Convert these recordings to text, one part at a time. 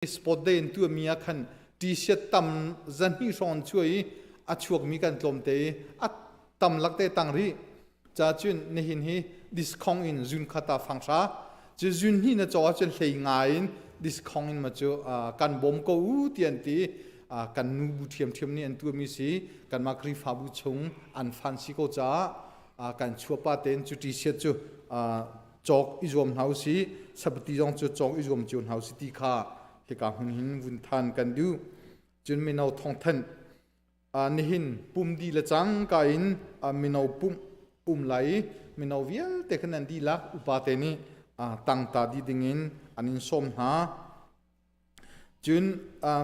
Sport day in tuahmi ah khan t-shirt tam zahnih hrawng an chuah i a chuakmi kan tlawmte i a tam lakte tang rih. Ca cun nihin hi discount in zun khata fang hra. Cu zun hnih na caw ahcun hlei nga in discount in ma cu kan bawm ko u ti an ti. Kan nu bu ṭhiamṭhiam nih an tuahmi si. Kanmah Khrihfabu chung an fan si ko caah kan chuahpa tein cu t-shirt cu cawk i zuam hna usih sapati zong cu cawk i zuam cio hna usih ti kha hika hmun hin vun than kan duh. Cun mino thawngthanh nihin pum di le cangka in mino pumh um lai i mino vialte khan an dihlak upa te nih tangta di dingin an in sawm hna. Cun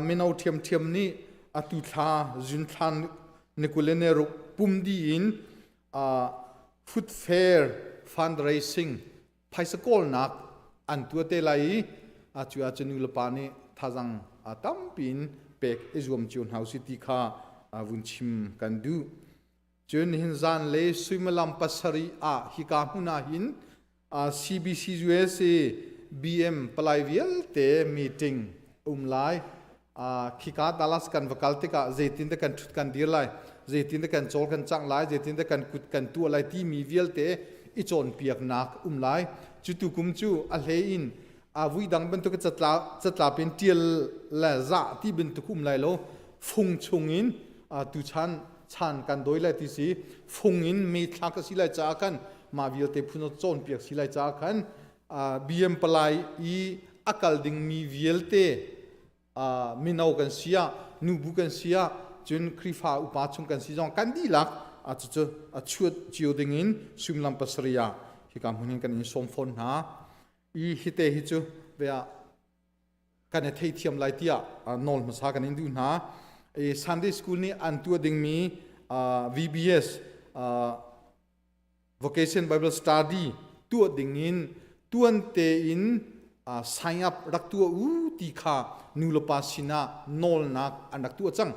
mino ṭhiamṭhiam nih atu thla zun thla ni 20 le ni ruk pum di in food fair fundraising phaisa kawlnak an tuah te lai i cu ahcun nu le pa nih thazang tampi in pek i zuam cio hna usih ti kha vun chim kan duh. Cun nihin zan le suimilam 7 ah hika hmun ah hin CBC USA BM palai vialte meeting um lai. Khika Dallas kan va kal tikah zeitin dah kan ṭhut kan dir lai, zeitin dah kan cawl kan cangh lai, zeitin dah kan kut kan tuah lai timi vialte i cawnpiaknak um lai. Cu tukum cu a hlei in a vui dang bantuk catla catlap in ṭial le zah ti bantuk um lai lo. Fung chung in tuchan chan kan dawi lai ti si fung in me thlak a si lai caah khan mah vialte phun cawnpiak si lai caah khan BM palai i a kal dingmi vialte mino kan si ah nubu kan si ah cun Khrihfa upa chung kan si zong kan dihlak cucu a chuat cio ding in suimilam 7 ah hika hmun hin kan in sawm fawn hna i hite hi cu ve ah kan i theithiam lai tiah nawl hmasa kan in duh hna. I Sunday School nih an tuah dingmi VBS Vocation Bible Study tuah ding in tuan tein sign up rak tuah u ti kha nu le pa sinah nawlnak an rak tuah cang.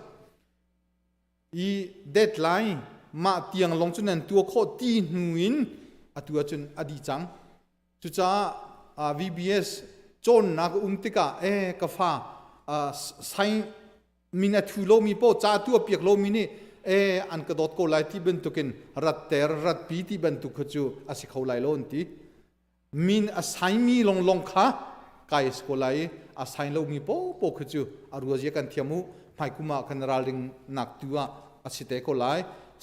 I deadline mah tiang lawng cu nan tuah khawh ti hnu in atu ahcun a dih cang. Cucaah VBS cawnnak a um tikah e ka fa sign min a thu lomi paoh ca tuah piak lomi nih e an ka dawt ko lai ti bantukin ratter ratpi ti bantuk kha cu a si kho lai lo an ti. Min a sign mi longlong kha kai a si ko lai i a sign lomi paohpaoh kha cu a ruazia kan thiam u hmaikum ah kan ralring nak tu ah a si te ko lai.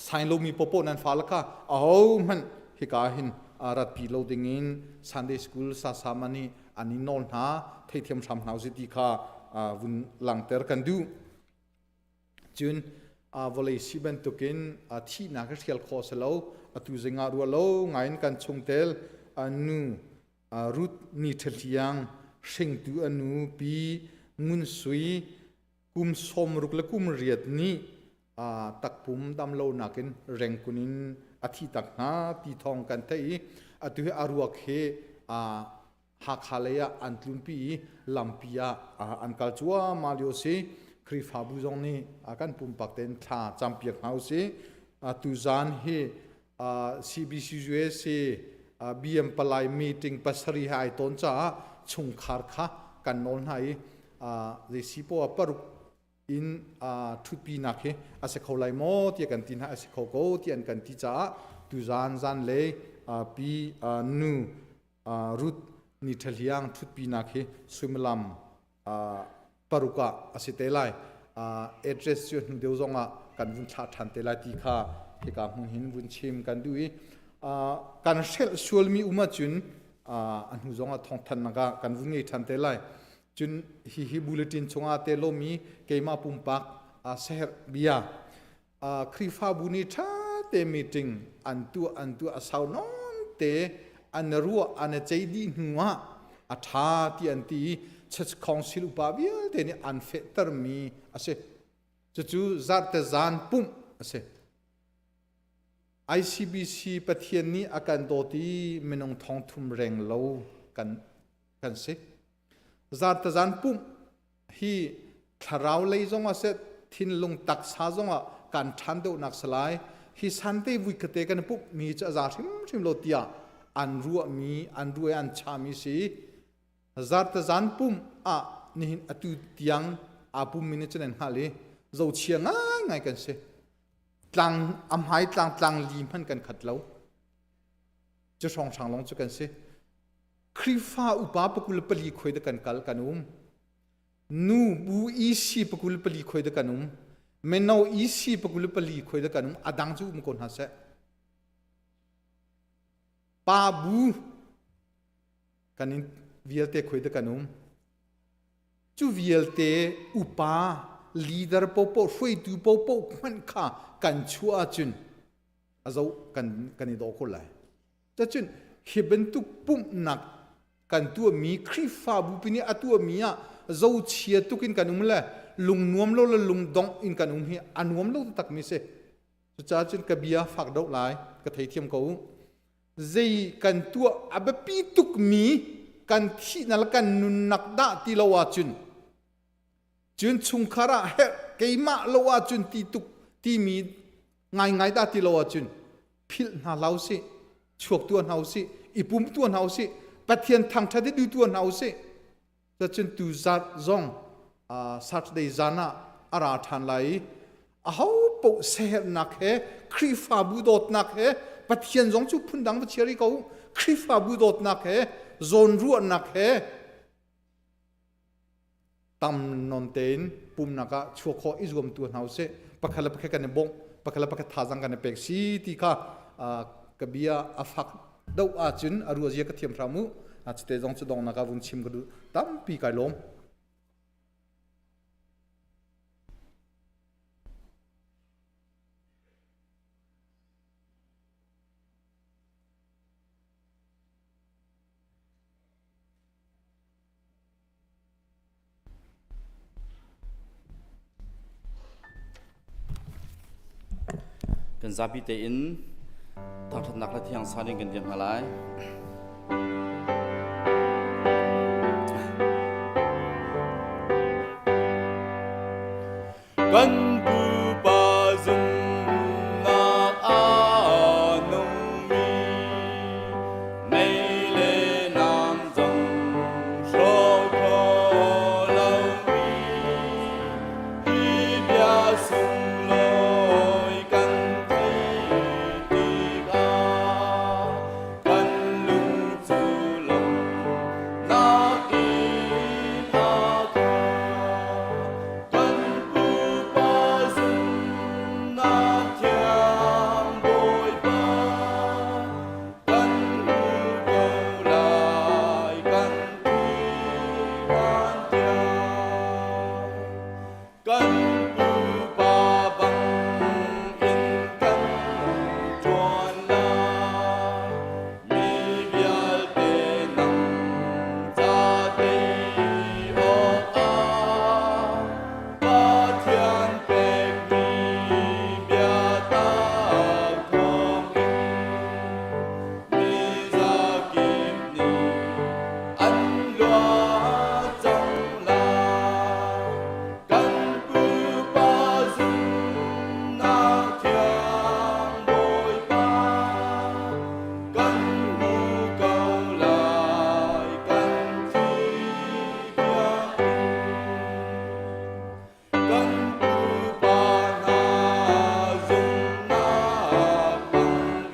Sign lomi paohpaoh nan fale kha ahohmanh hika hin ratpi lo dingin Sunday School sasama nih an in nawl hna theithiam hram hna usih ti kha vun langter kan duh. Cun vawlei si bantukin thihnak hi hrial khawh si lo atu zingah ruah lo ngaiin kan chungtel nu Ruth Ni Ṭhahliang hringtu a nu Pi Ngun Sui kum 60 le kum riat nih takpum damlonak in rengkun in a thi tak hna ti thawng kan theih i atu hi a ruak hi Hakha lei ah an tlunpi i lampi ah an kal cuahmah lio si. Khrihfabu zong nih kan pumpak tein thla campiak hna usih. Tuzaan hi CBCUSA BM palai meeting 7 he ai tawn caah chungkhar kha kan nawl hna i zei si poah 6 in ṭhutpinak hi a si kho lai maw tiah kan ti hna. A si kho ko tiah an kan ti caah tuzaan zanlei pi nu Ruth Ni Ṭhahliang ṭhutpinak hi suimilam 6 ah a si te lai. Address cu hnu deuh zong ah kan vun thlah ṭhan te lai ti kha hika hmun hin vun chim kan duh i kan hrelh sualmi um ahcun a hnu zong ah thawngthannak ah kan vun ngei ṭhan te lai. Cun hihi bulletin chungah te lomi keimah pumpak seherh bia Khrihfabu nih ṭha te meeting an tuah a sau nawn te an ruah an i ceih dih hnu ah a ṭha ti an ti i church council upa vialte nih an fehtermi a si. Cucu zarhte zan pumh a si. ICBC Pathian nih a kan dawt i minung 3,000 reng lo kan si. Zarhte zan pumh hi thlarau lei zong ah seh thinlung taksa zong ah kan ṭhan deuhnak si lai. Hi sante vui kate kan pumh mi cu a za hrimhrim lo tiah an ruahmi an ruah i an chami si. Zartazan pumh ah. nihin atu tiang aa pummi nih cun an hngalh i zohchia ngaingai kan si. Tlang a hmai tlang tlang li hmanh kan khat lo. Cu hrawnghrang lawng cu kan si. Khrihfa upa 24 khoi da kan kal kan um. Nu bu EC 24 khoi da kan um. Mino EC 24 khoi da kan um. A dang cu um ko hna seh. Pa bu kan in vialte khoi da kan um. Cu vialte upa leader popo hruaitu popo hmanh kha kan chuah ahcun a zo kan kan i daw ko lai. Cacun hi bantuk pumhnak kan tuahmi Khrihfabu pi nih a tuahmi ah zochia tuk in kan um le lung nuam lo le lungdongh in kan um hi a nuam lo taktak mi si. Cucaah cun ka bia fak deuh lai, ka theithiam ko u. Zei kan tuah a biapi tukmi kan thihnak le kan nunnak dah ti lo ahcun cun chungkhar ah herh keimah lo ahcun ti tuk timi ngaingai dah ti lo ahcun philh hna hlah usih, chuak tuah hna usih, i pum tuah hna usih, Pathian thangṭhat i duh tuah hna usih. Cun tu zat zong Saturday zan ah a ra ṭhan lai i aho paoh siaherhnak he Khrihfabu dawtnak he Pathian zong cu phundang va chia rih ko Khrihfabu dawtnak he zawnruahnak he tam non tein pumnak ah chuak khawh i zuam tu hna usih. Pakhat le pakhat kan i bawmh, pakhat le pakhat thazaang kan i pek si ti kha ka bia a fak doh ahcun a ruazia ka thiam hram u. Cite zong cu donghnak ah vun chim ka duh. Tampi kai lawm. Kan zapi tein thangṭhatnak hla thiang sa ding kan dirh hna lai. Kan pupa zumhnak a nungmi mei le nam zong hrawh kho lomi hi bia sunglawi kan theih tikah kan lung cu lawmhnak in a khat. Kan pupa zumhnak thiang Bawipa, kan hmu ko lai kan thih hlan tiang. Kan pupa bangin kan ṭuan lai, mi vialte nang ca tei awkah Pathian pekmi biatak thawngin mi zakip nih an luat cang lai. Kan pupa zumhnak thiang Bawipa, kan hmu ko lai kan thih tiangin. Kan pupa hna zumhnak bangin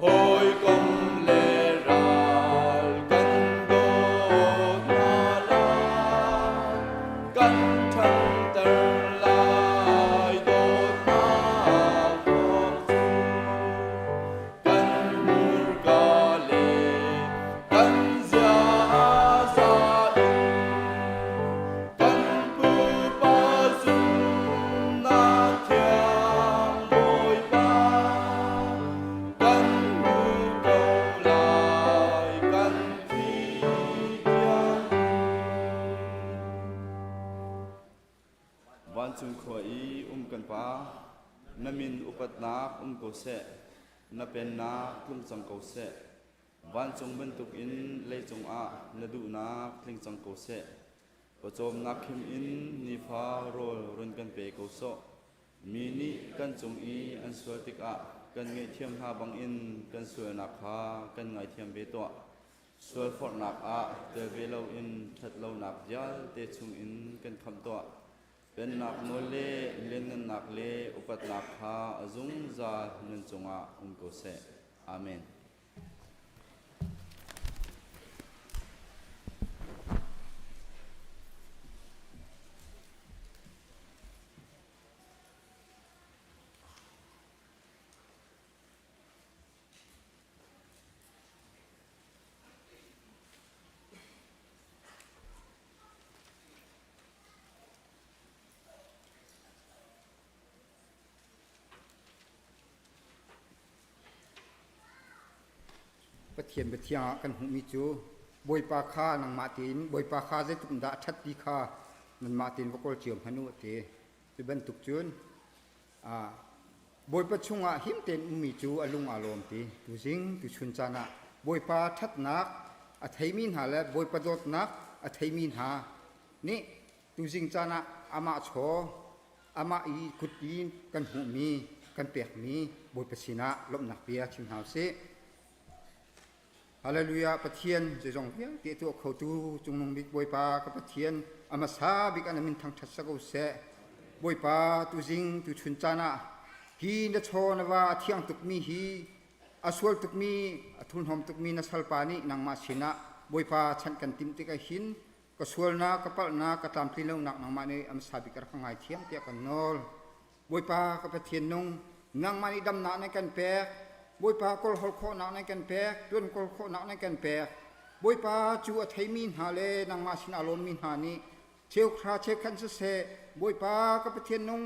hawikom le ral kan dawt hna lai. Kan ṭhanter lai dawtnak thawng cu. Kan hmurka le kan ziaza in kan pupa zumhnak thiang Bawipa kan hmu ko lai kan thih tiang. Vancung khua i um kan Pa, na min upatnak um ko seh, na pennak tlung cang ko seh. Vancung bantukin leicung ah na duhnak tling cang ko seh. Pawcawmnak khim in nifa rawl run kan pe ko sawh. Mi nih kan cung i an sual tikah kan ngaihthiam hna bangin kan sualnak kha kan ngaithiam ve tuah. Sualforhnak ah tel ve loin ṭhatlonak vialte chungin kan khamh tuah. Pennak nawl le lianngannak le upatnak kha a zungzal nan cungah um ko seh. Amen. Pathian biathiang ah kan hmuhmi cu Bawipa kha nangmah tein Bawipa kha zeitluk in dah a ṭhat ti kha nanmah tein va kawl cio hmanh u a ti. Cu bantuk cun Bawipa chungah him tein ummi cu a lung aa lawm ti. Tuzing tuchun caan ah Bawipa ṭhatnak a theimi hna le Bawipa dawtnak a theimi hna nih tuzing caan ah amah chaw amah i kut in kan hmuhmi kan pekmi Bawipa sinah lawmhnak bia chim hna usih. Hallelujah Pathian zeizong vialte tuah khotu cungnung bik Bawipa ka Pathian a hmasa bik an min thangṭhat sa ko seh. Bawipa tuzing tuchun caan ah hi na chaw na va a thiang tukmi hi a sual tukmi a thurhnawm tukmi na salpa nih nangmah sinah Bawipa chanh kan timh tikah hin ka sualnak ka palhnak ka tlamtlin lonak nangmah nih a hmasa bik rak ka ngaithiam tiah kan nawl. Bawipa ka Pathian nung, nangmah nih damnak nan kan pek. Bawipa kawlhawl khawhnak nan kan pek, tuan kawl khawhnak nan kan pek. Bawipa cu a theimi hna le nangmah sin aa lawmmi hna nih cheukhra cheukhat siseh, Bawipa ka Pathian nung,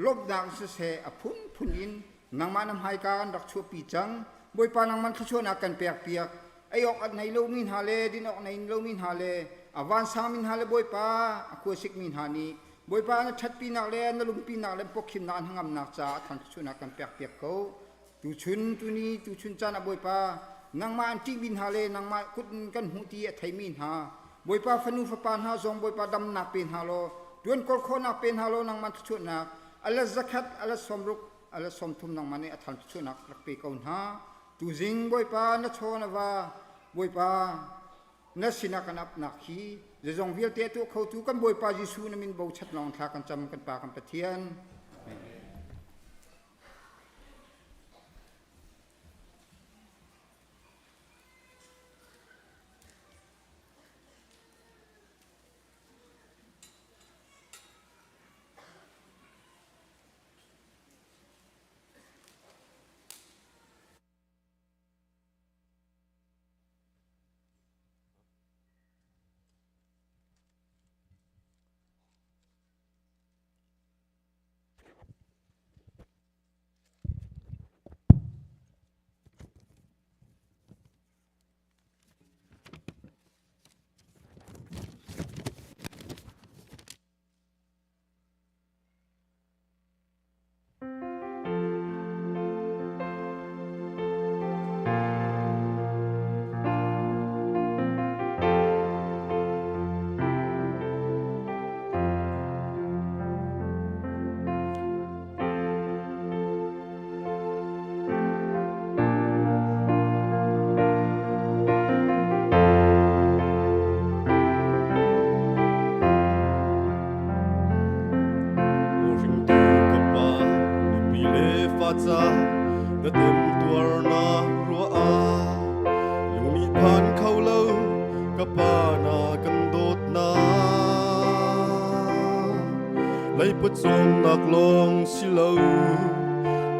lawmhnak siseh, a phunphun in nangmah na hmaika kan rak chuahpi cang. Bawipa nangmah thluachuahnak kan pekpiak. Ei awk a nei lomi hna le din awk nei lomi hna le a vansangmi hna le Bawipa a khuasikmi hna nih Bawipa na ṭhatpinak le na lumpinak le pawkhimnak an hnangamnak caah thangṭhatnak kan pekpiak ko. Tuchun tuni tuchun caan ah Bawipa nangmah an ṭihmi hna le nangmah kut in kan hmuh ti a theimi hna Bawipa fanu fapa hna zong Bawipa damnak pe hna law ṭuan kawl khawhnak pe hna law nangmah thluachuahnak ala zakhat ala sawmruk ala sawmthum nangmah nih a thangṭhatnak rak pe ko hna. Tuzing Bawipa na chaw na va Bawipa na sinah kan apnak hi zeizong vialte a tuah khotu kan Bawipa Jesuh na min bochat lawng thla kan cam kan Pa kan Pathian. Amen. Hringtu ka pa nupi le fa ca na temtuarnak ruah ah lung nih phan kho lo ka pa na kan dawtnak leiput cawmnak lawng si lo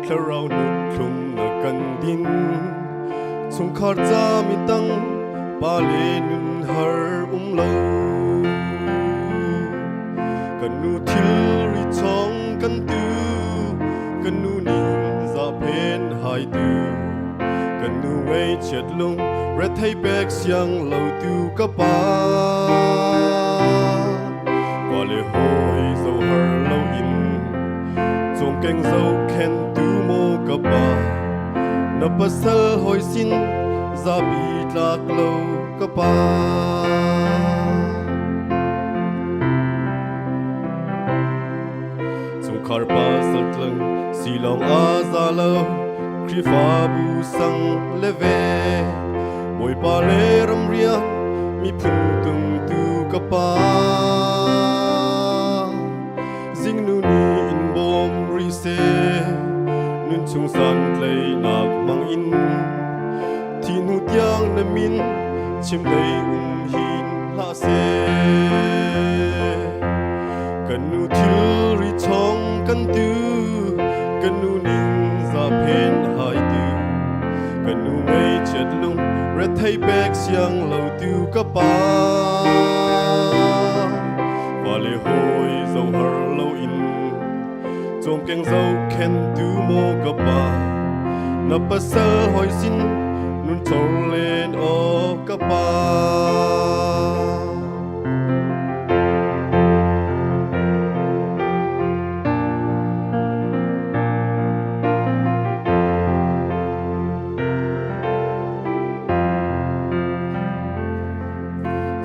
thlarau nuthlum na kan din chungkhar ca mi tang pa le nun har um lo Kan nu thilri chong kan tu, kan nu ning zaphen hai tu. Kan nu ngei chiat lung rethei pek siang lo tu ka pa. Kwa le hoi zo har lo in, chong keng zo khen tu mo ka pa. Na pasal hoi sin zapi tlak lo ka pa. Chungkhar pa saltlang silong a za lo Khrihfabu sang le ve. Bawipa le ramrian miphun tungtu ka pa. Zingnu nih in bawm rih seh, nun chung san tleinak mang in. Thi hnu tiang na min chim dei um hin hlah seh. Kan nu thilri chong kan tu, kan nu ning za phen hai tu. Kan nu ngei chiat lung rethei pek siang lo tu ka pa. Vale hoi zo har lo in cawmkeng zohkhen tu maw ka pa na pasal hoi sin nun chor len aw ka pa.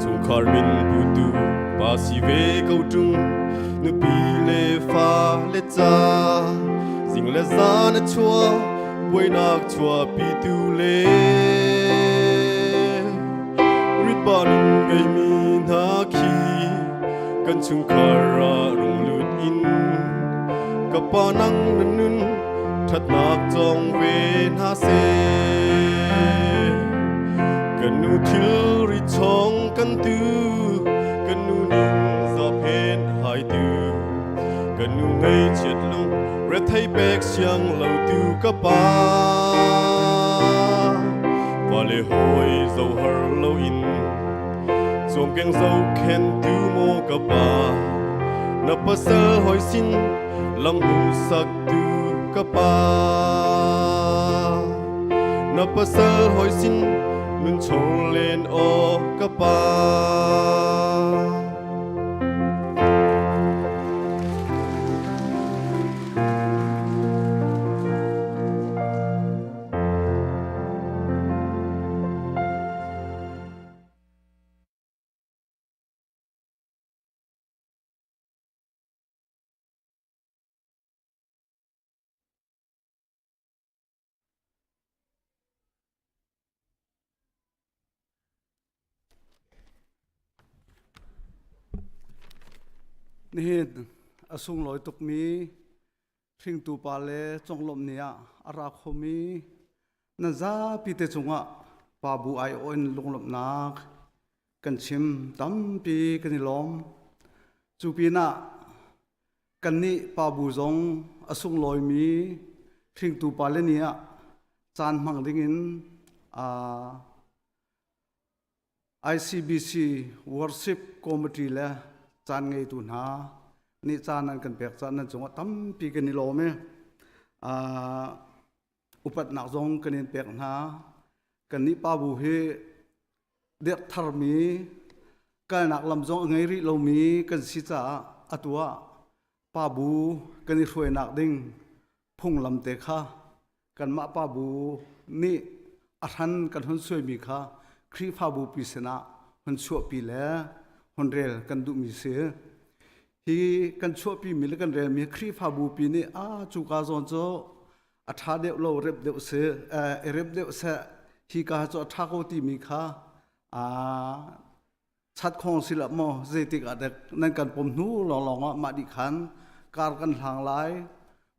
Chungkhar min putu pa si ve ko ṭung nupi le fa le ca zing le zan a chua buainak chuahpi tu le ritban in ngeimi hna khi kan chungkhar ah rung lut in ka pa nang na nun ṭhatnak cawng ve hna seh. Kan nu thilri chong kan tu, kan nu ning zaphen hai tu. Kan nu ngeichiat lung rethei pek siang lo tu ka pa. Vale hoi zo har lo in, cawmkeng zohkhen tu maw ka pa. Na pasal hoi sin lam hmuhsak tu ka pa. Na pasal hoi sin nun chor len aw ka pa. Nihin a sunglawi tukmi hringtu pa le conglawmh ni ah a ra khomi nan zapi te cungah pa bu aiawh in lunglawmhnak kan chim tampi kan i lawm. Cu pinah kannih pa bu zong a sunglawimi hringtu pale ni ah caan hmang dingin ICBC Worship Committee le caan ngeitu hna nih caan an kan pek caan nan cungah tampi kan i lawm i upatnak zong kan in pek hna. Kannih pa bu hi dirh tharmi kalnak lam zong a ngei rih lomi kan si caah atu ah pa bu kan i hruainak ding phunglam te kha kanmah pa bu nih a hran kan hun suaimi kha Khrihfabu pi sinah hun chuahpi le hun rel kan duhmi si. Hi kan chuahpimi le kan relmi Khrihfabu pi nih a cuka zawn cu a ṭha deuh lo rep deuh si i rep deuh seh hi ka cu a ṭha ko timi kha chat khong si la maw zeitik ah dek nan kan pom hnu lawnglawng ah mah dih khan kar kan hlang lai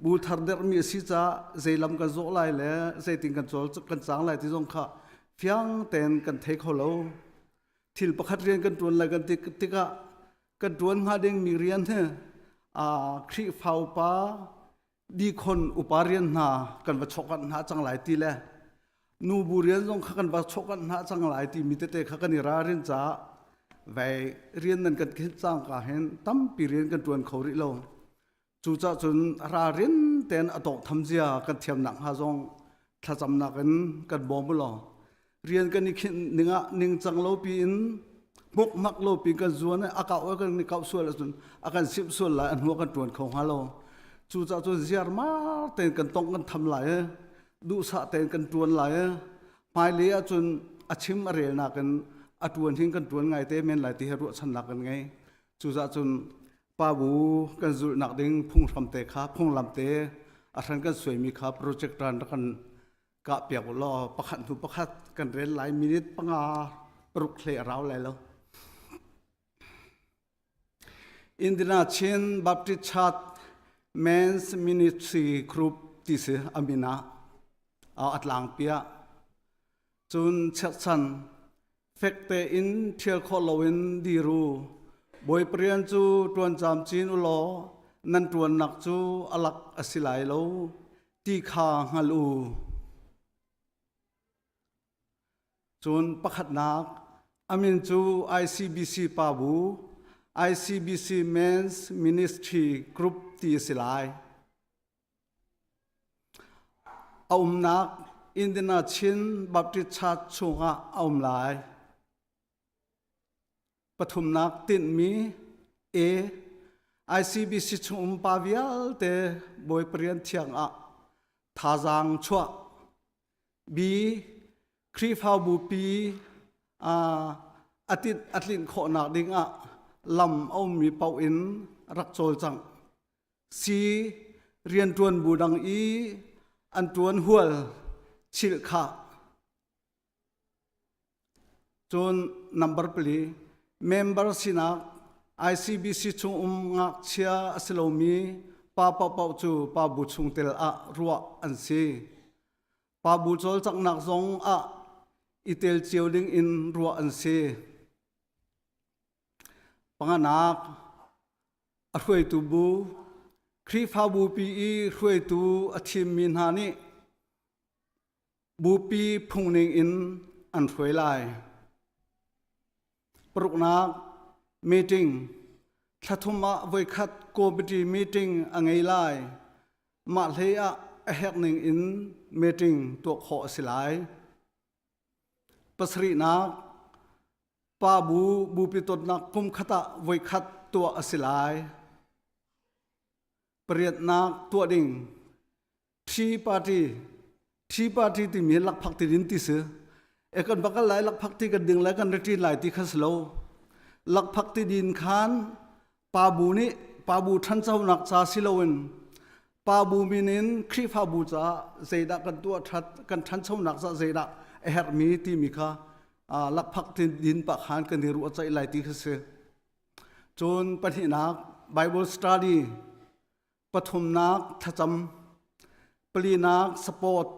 bu thar dermi a si ca zeilam kan zawh lai le zeitin kan cawl kan cang lai ti zong kha fiang tein kan thei kho lo thil pakhat rian kan ṭuan lai kan ti tikah kan ṭuan hnga dingmi rian hi Khrihfa upa dikhon upa rian hna kan va chawkanh hna cang lai ti le nubu rian zong kha kan va chawkanh hna cang lai ti mi tete kha kan i ralrin caah vei rian nan kan khinh cang ka hin tampi rian kan ṭuan kho rih lo. Cucah cun ralrin tein a tawngtham zia kan thiamnak hnga zong thlacamnak in kan bawm u law rian kan i khinh ning ah ningcang lo piin hmukmak lo piin kan zuan i a kau kan i kauh sual ahcun a kan simh sual lai a hnu kan ṭuan kho hnga lo. Cucaah cun ziarmar tein kan tongh kan tham lai i duhsah tein kan ṭuan lai i hmailei ahcun a chim a relnak in a ṭuan hin kan ṭuan ngai te men lai ti hi ruahchannak kan ngei. Cucaah cun pa bu kan zulhnak ding phunghram te kha phunglam te a hran kan suaimi kha project ran rak kan Kah piak u law pakhat hnu pakhat kan rel lai minute panga paruk hlei a rau lai lo. Indira Chin Baptist Church Men's Ministry Group ti si amin ah a tlang piah. Cun cherhchan fek tein ṭhial khawh loin dir u. Bawipa rian cu ṭuan camcin u law nan ṭuannak cu a lak a si lai lo ti kha hngal u. Cun pakhatnak a min cu ICBC Pabu ICBC Men's Ministry Group ti a si lai. A umnak Indiana Chin Baptist Church chungah a um lai. Pathumnak tinhmi A. ICBC chung um pa vialte Bawipa rian thiang ah thazaang chuah. B. Khrihfabu pi a tinh a tlinh khawhnak ding ah lam a ummi paoh in rak cawlcangh. C. Rianṭuan bu dang i an ṭuan hual chilh khah. Cun number pali, member sinak ICBC chung um ngakchia a si lomi pa paohpaoh cu pa bu chungtel ah ruah an si. Pa bu cawlcanghnak zong ah i tel cio ding in ruah an si. Panganak, a hruaitu bu, Khrihfabu pi i hruaitu a thimmi hna nih bupi phungning in an hruai lai. Paruknak meeting thlathum ah voikhat committee meeting a ngei lai. Mah hlei ah a herh ning in meeting tuah khawh a si lai. Pasarihnak pa bu bupi tonnak kum khat ah voikhat tuah a si lai. Pariatnak tuah ding Tea party Tea party timi hi lakphak ti din ti si. E kan bakal lai lakphak ti kan ding lai kan retreat lai ti kha si lo. Lakphak ti din khan pa bu nih pa bu ṭhanchonak ca si loin pa bu min in Khrihfabu caah zeidah kan tuah ṭhat kan ṭhanchonak caah zeidah a herhmi timi kha lakphak ti din pah khan kan i ruah ceih lai ti kha si. Cun pahnihnak Bible study pathumnak thlacam palinak support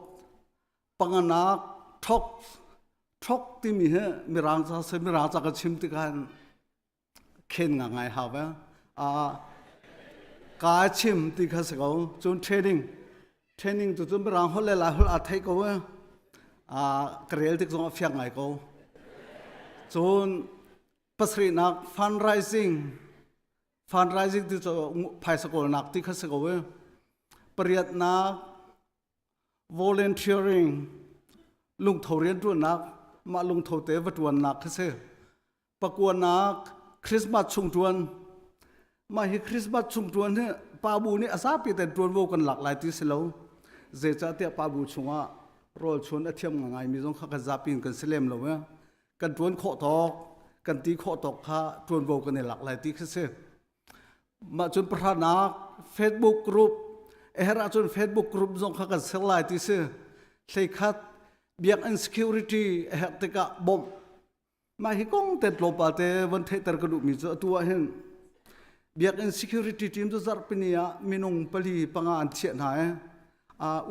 panganak thok thok timi hi mirang ca se mirang ca ka chim tikah khen nga ngai hau ve a ka chim ti kha si ko cun training training tu cun mirang holh le lai holh a thei ko e a ka rel tik zong a fiang ngai ko cun pasarihnak fundraising fundraising ti cu phaisa kawlnak ti kha si ko e pariatnak volunteering lungtho rianṭuannak mah lungtho te va ṭuannak kha si pakuanak Christmas chung ṭuan mah hi Christmas chung ṭuan hi pa bu nih a zapi ten ṭuanvo kan lak lai ti si lo zeicahtiah pa bu chungah rawl chuan a thiam ngai mi zong kha kan zapi in kan si lem lo e kan ṭuan khawh tawk kan ti khawh tawk kha ṭuanvo kan i lak lai ti khi si mah cun pahranak Facebook group a herh ahcun Facebook group zong kha kan ser lai ti si hleikhat biakinn security a herh tikah bawmh mah hi kong te tlawmpal te von theihter ka duhmi cu atu ah hin biakinn security team cu zarhpini ah minung pali panga an thiah hna i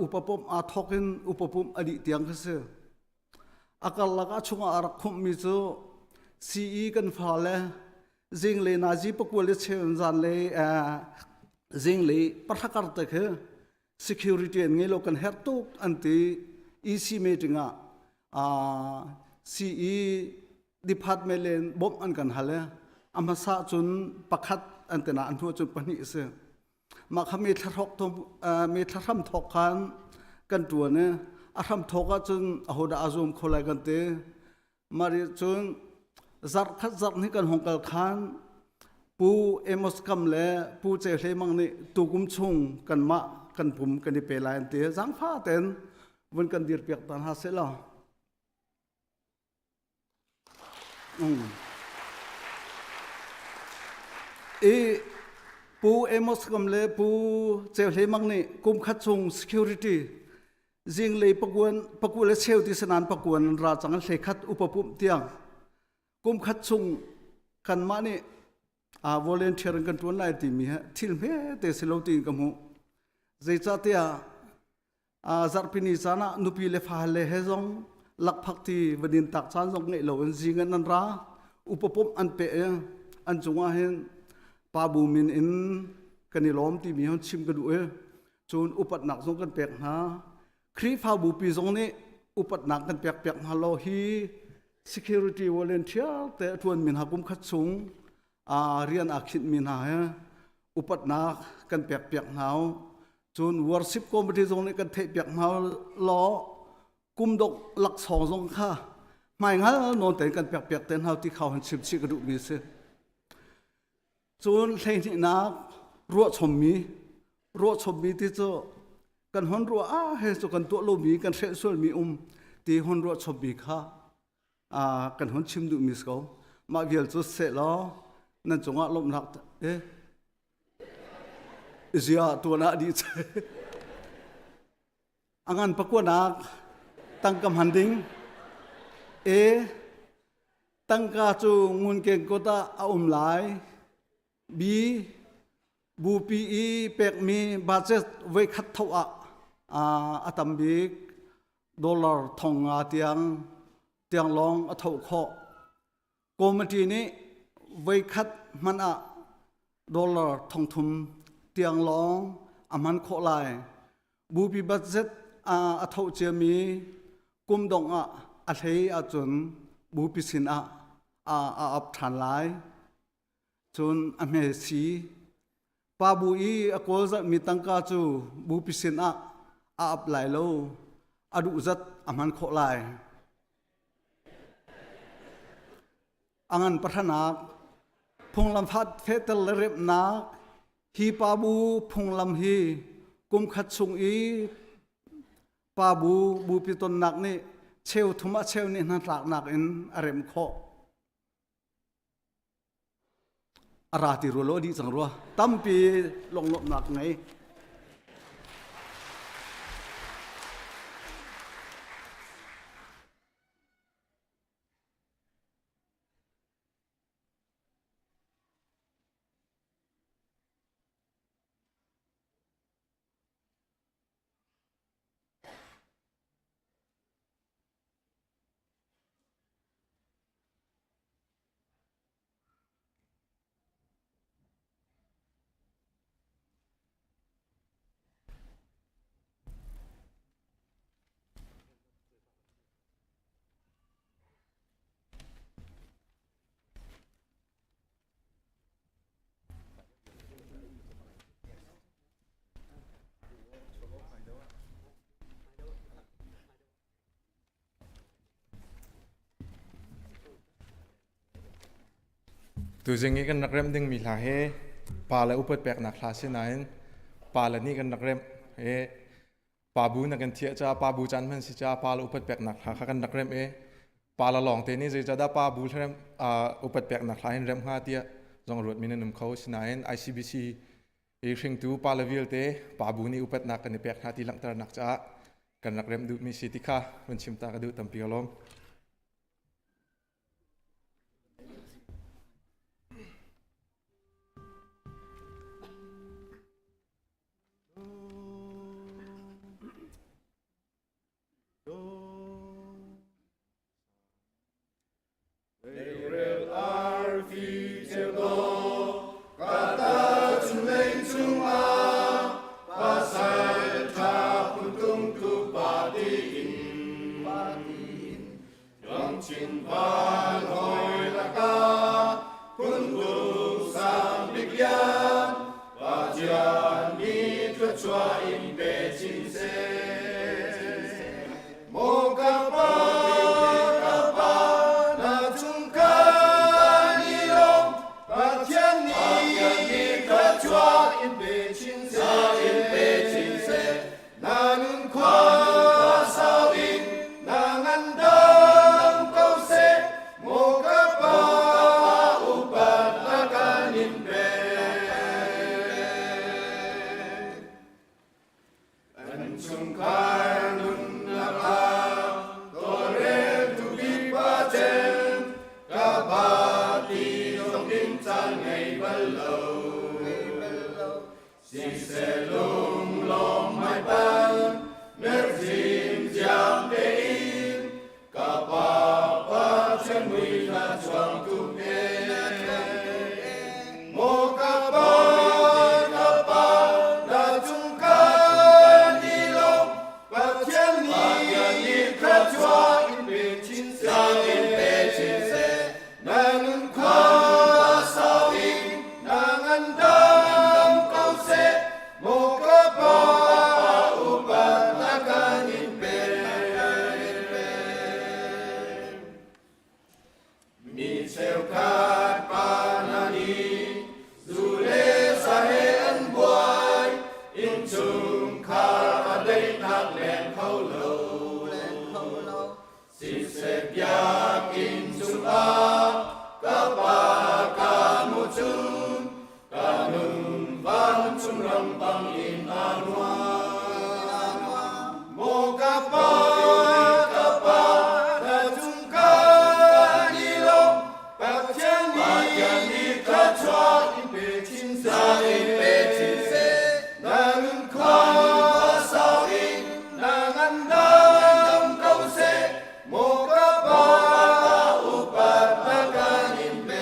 upa pumh aa thawk in upa pumh a dih tiang kha si A karlak ah chungah a rak khumhmi cu CE kan fale zinglei nazi pakua le cheu zanlei zinglei pahra te khi security an ngei lo kan herh tuk an ti EC meeting ah CE department len bawmh an kan hal i a hmasa cun pakhat an tina an hnu cun pahnih a si Mah kha mi thlarhawk mi thlahram thawk khan kan ṭuan i a hram thawk ahcun ahodah a zum kho lai kan ti. Mah ri cun zarh khat zarh hnih kan hong kal khan Pu Amos Kam le Pu Ce Hle Mang nih tukum chung kanmah kan pum kan i pe lai an ti. Zaangfa tein vun kan dirpiak ta hna seh law. I Pu Amos Kam le Pu Ceu Hle Mang nih kum khat chung security. Zinglei pakuan pakua le cheu ti sanan pakuan an ra cang hlei khat upa pumh tiang kum khat chung kanmah nih a volunteer in kan tuan lai timi he thil hme te si lo tiin ka hmuh. Zeicahtiah zarhpini caan ah nupi le fale he zong lakphak ti vanin tak caan zong ngeih lo in zing an ra upa pumh an pe i an cungah hin pa bu min in kan i lawm timi hon chim ka duh i cun upatnak zong kan pek hna. Khrihfabu pi zong nih upatnak kan pek piak hna lo. Hi security volunteer te a tuan mi hna kum khat chung rian aa khinh mi hna he upatnak kan pek piak hna. Cun worship committee zong nih kan theih piak hna law kum dok laksawng zong kha hmaingal nawn tein kan pek piak te hna ti kha hon chim chih ka duh mi si. Cun hleihnihnak, ruahchommi. Ruahchommi ti cu kan hon ruah ah he cu kan tuah lomi kan hreh sualmi um ti hon ruahchommi kha kan hon chim duhmi si ko. Mah vial cu seh law nan cungah lawmhnak eh zia tuan ah dih che. A ngan pakuanak, tangka hman ding. E tangka cu ngunkeng kut ah a um lai. B bupi i pekmi budget voikhat tho ah a tam bik dollar 5,000 tiang tiang lawng a tho khawh. Committee nih voikhat hmanh ah dollar 3,000 tiang lawng a hman khawh lai. Bupi budget a tho ciami kum dongh ah a hlei ahcun bupi sin ah a ap ṭhan lai. Cun a hme si. Pa bu i a kawl zalhmi tangka cu bupi sin ah a ap lai lo. A duh zat a hman khawh lai. A ngan pahranak, phunglam fehter le remhnak. Hi pa bu phunglam hi kum khat chung i pa bu bupi tonnak nih cheu thum a cheu nih hnatlaknak in a remh khawh. A ra ti rua lo dih cang rua. Tampi longlawmhnak ngei. Tuzing i kan rak remh dingmi hla hi pa le upat peknak hla si nain pa le nih kan rak remh i pa bu na kan thiah caah pa bu caan hman si caah pa le upat peknak hla kha kan rak remh i pa le lawng te nih zeicahdah pa bu rem upat peknak hla hin remh hnga tiah zong ruatmi nan um kho. Sinain ICBC i hringtu pa le vialte pa bu nih upatnak kan i pek hna ti langhternak caah kan rak remh duhmi si ti kha van chim ta ka duh. Tampi ka lawm. Leirel arfi ceu dawh ka ta chunglei chungah pasal ṭha phuntung tu pa tiin Ramchin van hoi lakah phuntung sang bik lian Pathian mi thluachuah in pe chin seh. Maw ka pa, ka pa, na cung kan i lawm, Pathian nih thluachuah in pe chin seh. In pe chin seh. Na nun khua sau in na ngandam ko seh. Maw ka pa, upat na kan in pe. An chungkhar nun Siseh lunglawm hmaipan mercim ziam tein ka pa Pathian mui na chuang tuk e. Maw ka pa, ka pa, na cung kan i lawm, Pathian nih thluachuah in pe chin seh. In pe chin seh. Na nun khua sau in na ngandam ko seh, maw ka pa upat na kan in pe. Mi cheukhat pa hna nih zu le sa he an buai, innchungkhar a daihnak leng kho lo. Siseh biakinn chungah ka pa ka hmu cun ka nun vancung ram bangin aa nuam. Maw ka pa, ka pa, na cung kan i lawm, Pathian nih thluachuah in pe chin seh. In pe chin seh. Na nun khua sau in na ngandam ko seh. Maw ka pa, upat na kan in pe.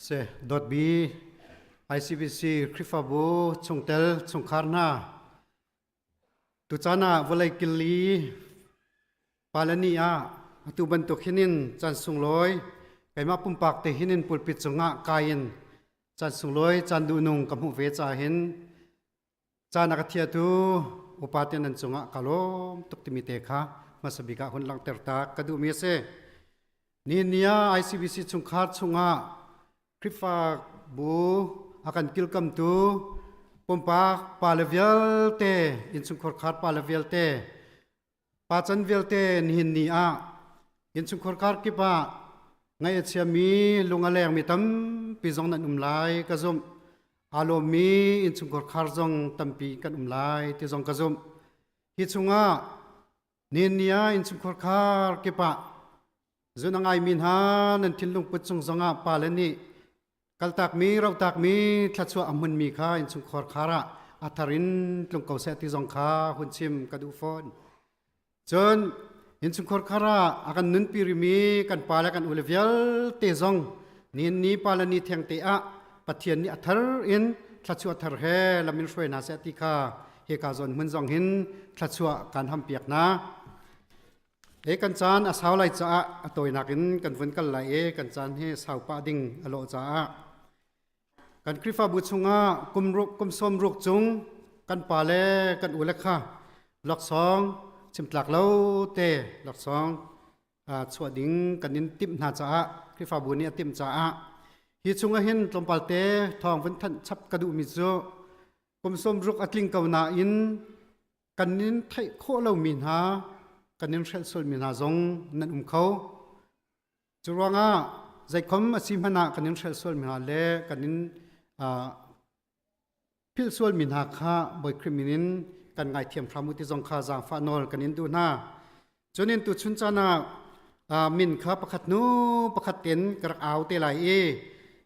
Se dot B ICBC Khrihfabu chungtel chungkhar hna Tuchan ah vawlei kil i palani ah atu bantuk hinin caan sunglawi keimah pumpak te hinin pulpit cungah kai in caan sunglawi caan duhnung ka hmuh ve ca hin caan a ka thiatu upa te nan cungah ka lawm tuk timi te kha hmasa bik ah hun langhter ta ka duhmi a si. Nihin ni ah ICBC chungkhar chungah Khrihfabu a kan kilkamtu pumpak pale vialte innchungkhar khar pale vialte pacan vialte nihin ni ah innchungkhar khar kip ah ngaih a chiami lung a lengmi tampi zong nan um lai ka zumh. Aa lawmmi innchungkhar khar zong tampi kan um lai ti zong ka zumh. Hi chungah nihin ni ah innchungkhar khar kip ah Zun a ngaimi hna nan thinlung put cung zongah pale nih kaltakmi rotakmi thluachuah a hmunmi kha innchungkhar khar ah a thar in tlung ko seh ti zong kha hun chim ka duh fawn. Cun innchungkhar khar ah a kan nunpi rimi kan pa le kan ule vialte zong nihin ni pale ni theng te ah Pathian nih a thar in thluachuah thar he lam in hruai hna seh ti kha hika zawn hmun zong hin thluachuah kan hampiak hna. He kan caan a sau lai caah a tawinak in kan vun kal lai i kan caan hi sau pah ding a lawh caah kan Khrihfabu chungah kum ruk kum sawm ruk cung kan pa le kan u le kha laksawng chimtlak lo te laksawng chuah ding kan in timh hna caah Khrihfabu nih a timh caah hi chungah hin tlawmpal te thawng vun thanh chap ka duhmi cu kum sawm ruk a tling ko nain kan in theih khawh lomi hna kan in hrelh sualmi hna zong nan um kho. Cu ruangah zeikhom a si hmanh ah kan in hrelh sualmi hna le kan in philh sualmi hna kha Bawi Khrih min in kan ngaithiam hram u ti zong kha zaangfah nawl kan in duh hna. Cun in tuchun caan ah min kha pakhat hnu pakhat ten ka rak au te lai i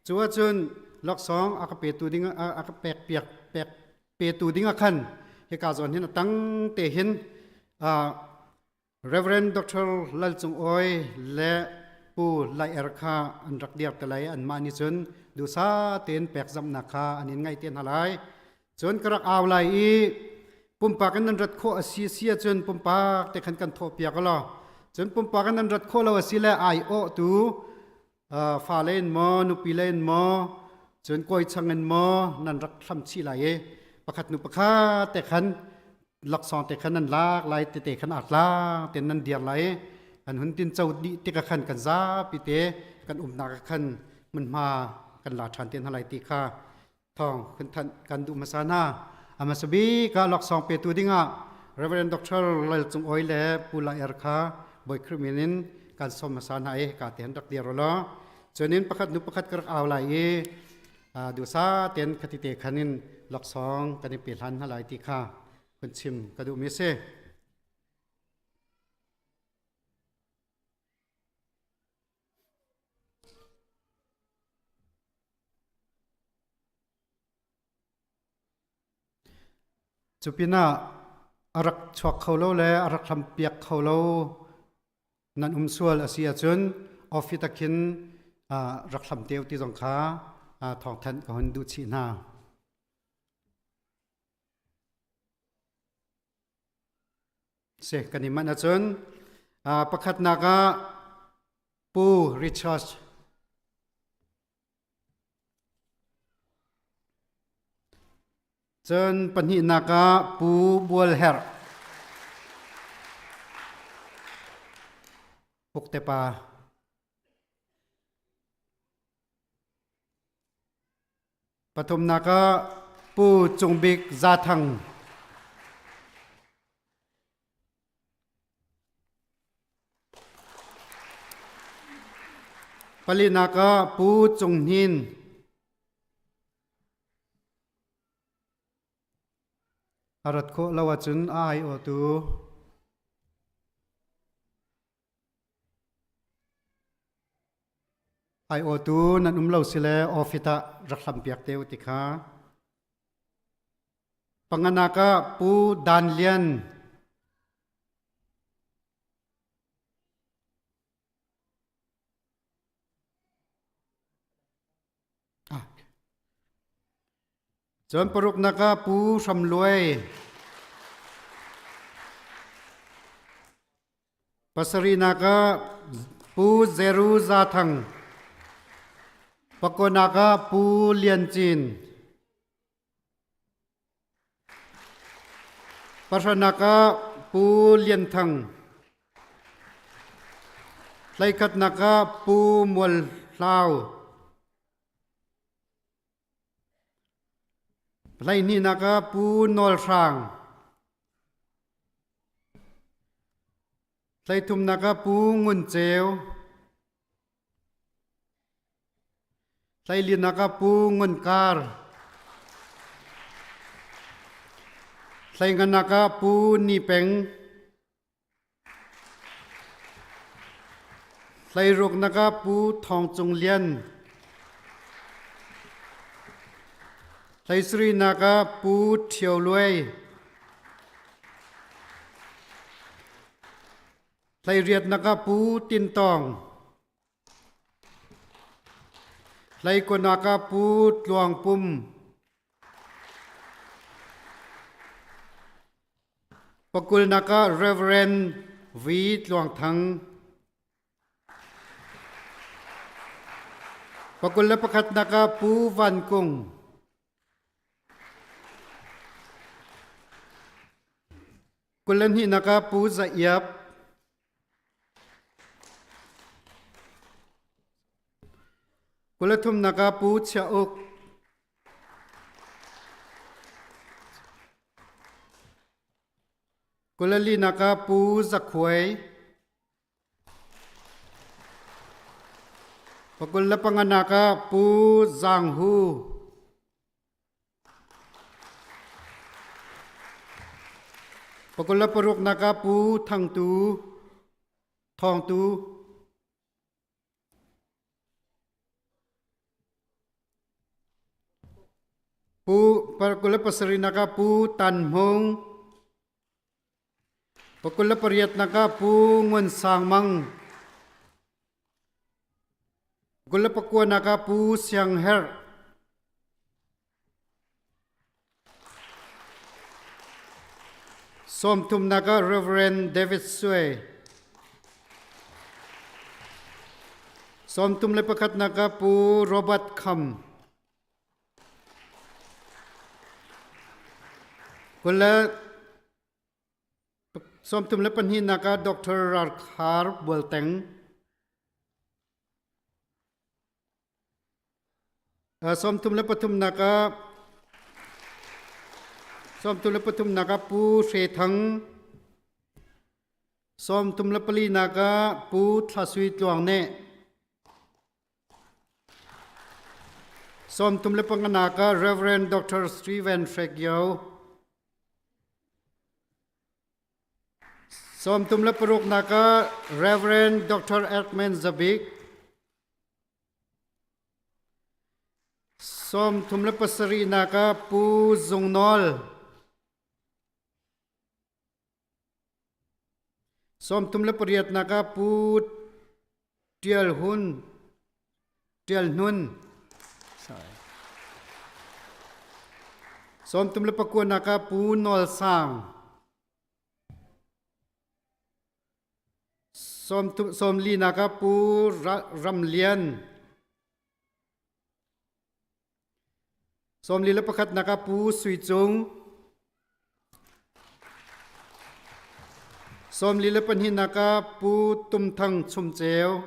cu ahcun laksawng a ka petu ding a ka pek piak pek petu ding ah khan hika zawn hin a tang te hin Reverend Dr. Lal Cung Awi le Pu Lai Er kha an rak dir te lai anmah nih cun duhsa tein pek zamnak kha an in ngaih te hna lai cun ka rak au lai i pumpak in nan rat khawh a si si ahcun pumpak te khan kan thawh piak law cun pumpak in nan rat khawh lo a si le ai awh tu fale in maw nupi le in maw cun kawi chang in maw nan rak hlam chih lai i pakhat nu pakhat te khan laksawng te khan nan lak lai tete khan aa tlang ten nan dir lai kan hun tin cho dih tik khan kan zapi te kan umnak khan hmunhma kan. kan la ṭhan te hna lai ti kha thawng kan thanh kan duh hmasa hna. A hmasa bik ah laksawng petu dingah Reverend Dr. Lal Cung Oi le Pu Lai Er kha Bawi Khrih min in kan sawm hmasa hna i ka te han rak dir law. Cunin pakhat nu pakhat ka rak au lai i duhsa ten khati te khan in laksawng kan i pe hlan hna lai ti kha kun chim ka duh mi si. Cupinah a rak chuak kho lo le a rak hlampiak kho lo nan um sual a si ahcun office ah khin rak hlam te u ti zong kha thawngthanh ka hun duh chih hna. Si kan i manh ahcun pakhatnak ah Pu Richard Cun pahnihnak ah Pu Bual Herh Pukte pa Pathumnak ah Pu Cung Bik Za Thang. Palinak ah Pu Cung Hnin. A rat khawh lo ahcun a aiawhtu Aiawhtu nan um lo sile office ah rak hlampiak te u ti kha. Panganak ah Pu Dan Lian. Cun paruknak ah Pu Hram Luai. Pasarihnak ah Pu Zeru Za Thang. Pakuanak ah Pu Lian Cin. Pahranak ah Pu Lian Thang. Hleikhatnak ah Pu Mual Hlau. Hleihnihnak ah Pu Nawl Hrang. Hleithumnak ah Pu Ngun Ceu. Hleilinak ah Pu Ngun Kar. Hleinganak ah Pu Ni Peng. Hleiruknak ah Pu Thawng Cung Lian. Hleisarihnak ah Pu Ṭhio Luai. Hleiriatnak ah Pu Tin Tawng. Hleikuanak ah Pu Tluang Pum. Pakulnak ah Reverend V. Tluang Thang. Pakul le pakhatnak ah Pu Van Kung. 20 le hnihnak ah Pu Za Iap. 23 nak ah Pu Chia Uk. 24 nak ah Pu Za Khuai. 25 nak ah Pu Zang Hu. 26 nak ah Pu Thang Tu Thawng Tu. Pu 27 nak ah Pu Tan Hmung. 28 nak ah Pu Ngun Sang Mang. 29 nak ah Pu Siang Herh. 30 nak ah Reverend David Sui. 31 nak ah Pu Robert Kham. 32 nak ah Dr. Ralkhar Bualteng. 33 ah 33 ah Pu Hre Thang 34 ah Pu Thla Sui Tluang Neh 35 ah Reverend Dr. Stephen Hrek Yo 36 ah Reverend Dr. Edmund Zabik 37 ah Pu Zung Nawl. 38 ah Pu Tial Hun Tial Hnun. Sorry. 39 ah Pu Nawl Sang. Sawmlinak ah Pu Ram Lian. 41 ah Pu Sui Cung. 42 ah Pu Tum Thang Chum Ceu.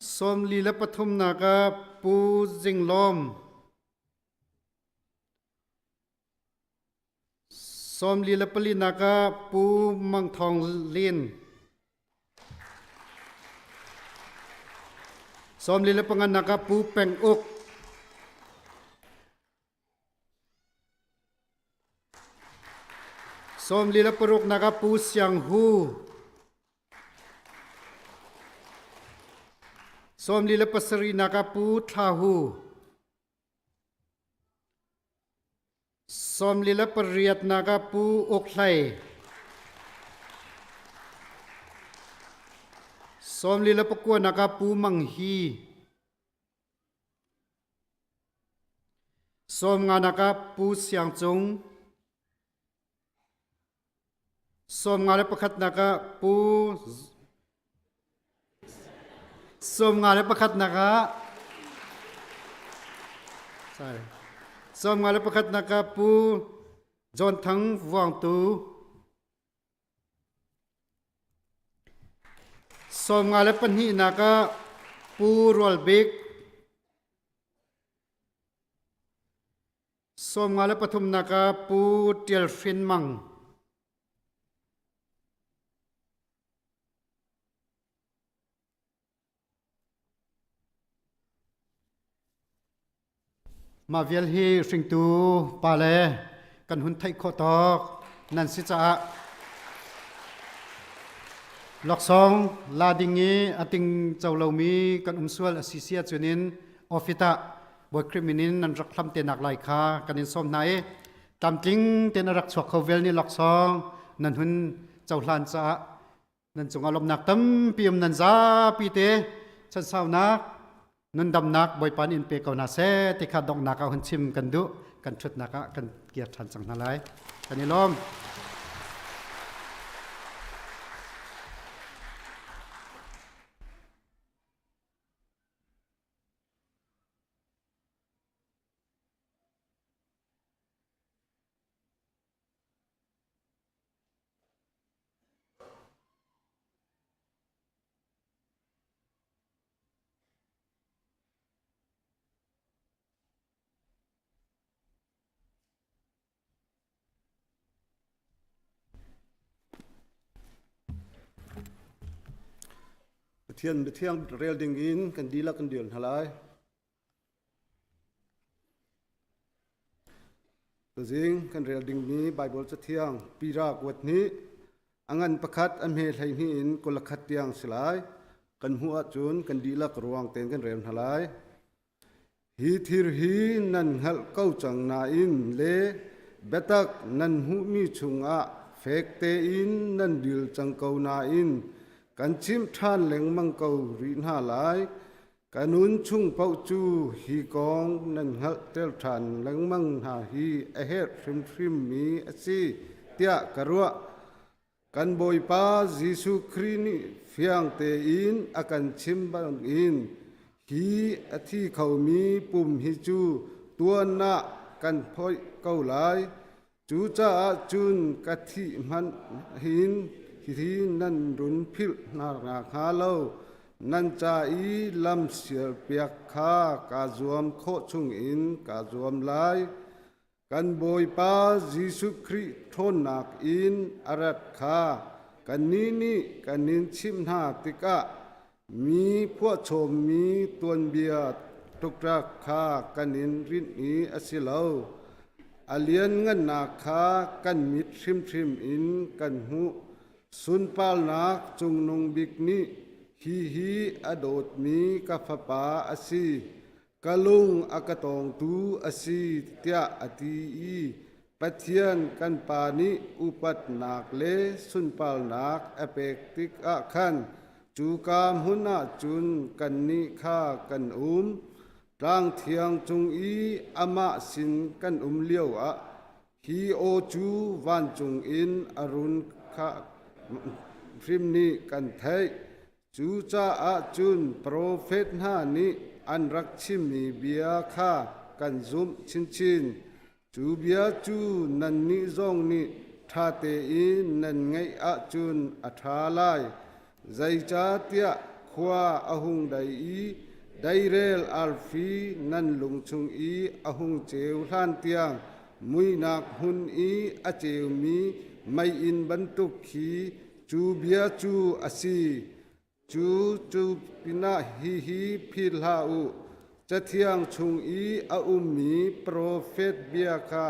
43 ah Pu Zing Lawm. 44 ah Pu Mang Thawng Lin. 45 ah Pu Peng Uk. 46 ah Pu Siang Hu. 47 ah Pu Thla Hu. 48 ah Pu Uk Hlei. 49 ah Pu Mang Hi. 50 ah Pu Siang Cung. 51 ah Pu 51 ah sorry 51 ah Pu John Thang Vuangtu 52 ah Pu Rual Bik 53 ah Pu Tial Hrin Mang. Mah vial hi hringtu pale kan hun theih khawh tawk nan si caah laksawng la ding i a ting co lomi kan um sual a si si ahcun in office ah Bawi Khrih min in nan rak hlam te nak lai kha kan in sawm hna i tlamtling tein a rak chuak kho vel ni laksawng nan hun cohlan caah nan cungah lawmhnak tampi um nan zapi te chansaunak nundamnak Bawipa nih in pe ko hna seh ti kha donghnak ah hun chim kan duh kan ṭhutnak ah kan kir ṭhan cang hna lai kan i lawm. Pathian biathiang rel ding in kan dihlak kan dil hna lai. Tuzing kan rel dingmi Baibal Cathiang Pira kuat hnih a ngan pakhat a hme 12 in 21 tiang si lai. Kan hmuh ahcun kan dihlak ruang tein kan rel hna lai. Hi thir hi nan hngalh ko cang nain le biatak nan hmuhmi chungah fek tein nan dil cang ko nain kan chimh ṭhan lengmang ko rih hna lai. Ka nun chung paoh cu hi kong nan hngalhter ṭhan lengmang hna hi a herh hrimhrimmi a si tiah ka ruah. Kan Bawipa Jesuh Khrih nih fiang tein a kan chim bangin hi a thi khomi pum hi cu tuan ah kan phoih ko lai. Cucaah cun ka thih hmanh hin hihi nan run philh hna hnga lo. Nan ca i lam sialpiak kha kaa zuam khawh chungin kaa zuam lai. Kan Bawipa Jesuh Khrih ṭhawnnak in a rat kha kannih nih kan in chimh hna tikah mi phuahchawmmi tuanbia ṭukṭak kha kan in rinh i a si lo. A lianngannak kha kan mit hrimhrim in kan hmuh. Sunparnak Cungnung Bik nih hihi a dawtmi ka fapa a si, ka lung a ka tawngtu a si tiah a ti i Pathian kan Pa nih upatnak le sunparnak a pek tikah khan cuka hmun ah cun kannih kha kan um. Tlang thiang cung i amah sin kan um lioah hi aw cu vancung in a run kha hrim nih kan theih. Cucaah cun profet hna nih an rak chimmi bia kha kan zumh chinchin. Cu bia cu nannih zong nih ṭha tein nan ngaih ahcun a ṭha lai. Zeicahtiah khua a hung dai i deirel arfi nan lung chung i a hung ceu hlantiang muihnak hmun i a ceumi meiinn bantuk khi Cu bia cu a si. Cu cu pinah hihi philh hlah u. Cathiang chung i a ummi profet bia kha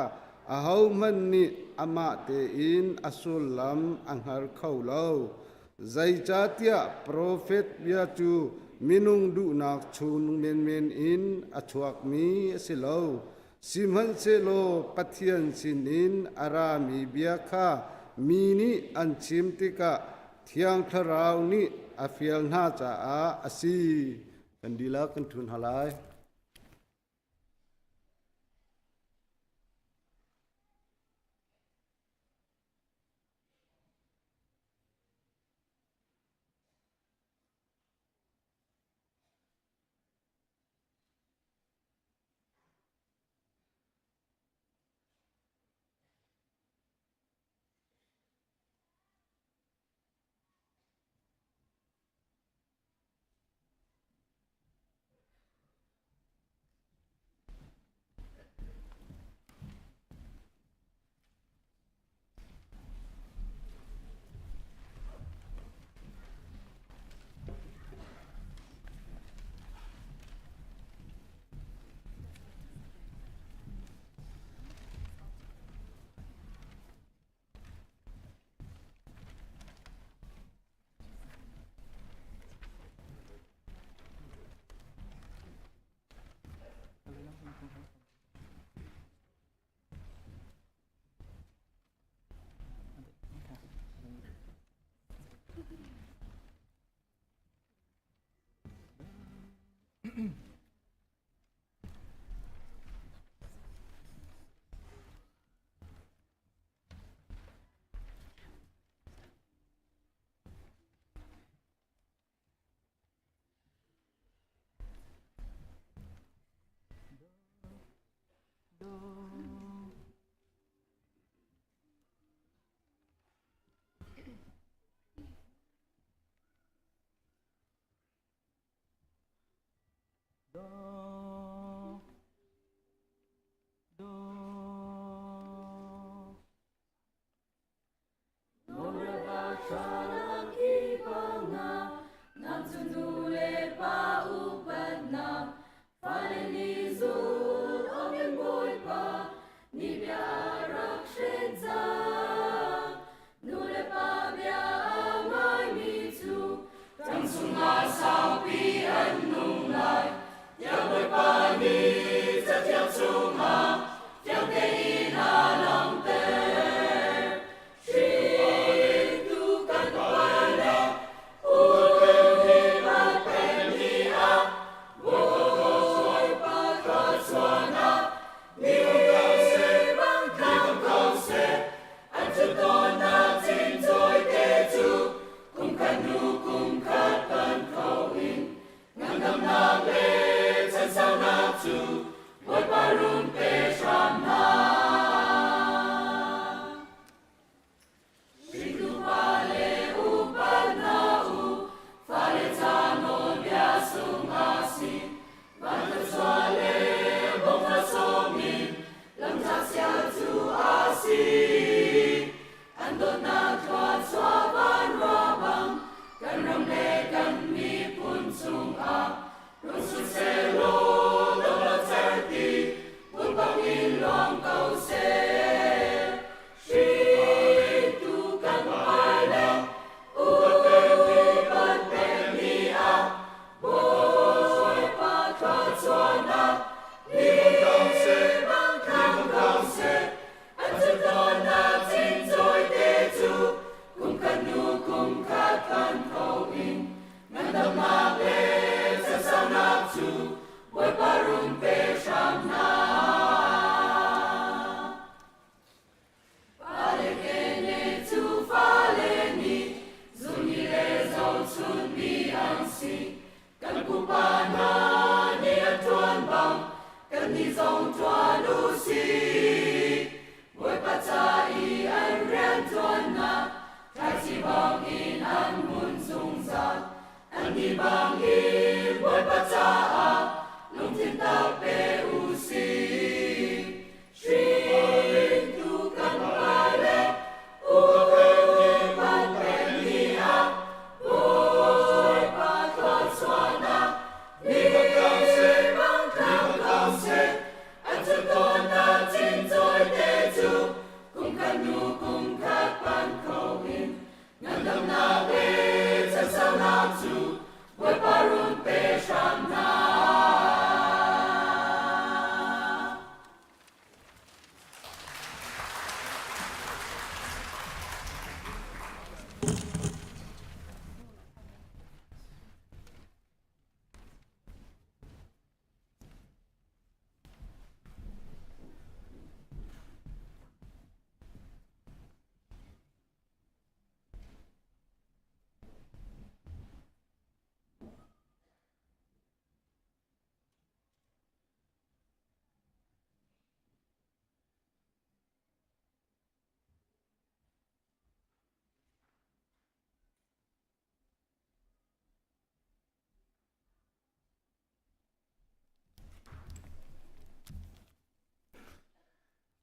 ahohmanh nih amah tein a sullam a hngal kho lo. Zeicahtiah profet bia cu minung duhnak chung menmen in a chuakmi a si lo. Sihmanhsehlaw Pathian sinin a rami bia kha mi nih an chim tikah Thiang Thlarau nih a fial hna caah a si. Kan dihlak kan ṭhu hna lai. Kannih zong ṭuan u sih. Bawipa ca i an rianṭuannak thlaici bangin an hmun zungzal. Annih bangin Bawipa caah lungthin tak pe u sih. Hringtu kan pale upat pekmi ah Bawipa thluachuahnak ni bang tlang ko seh. An cuntawnnak cincawi te cu kum khat hnu kum khat pan kho in ngandamnak le chansaunak cu Bawipa run pe hram hna.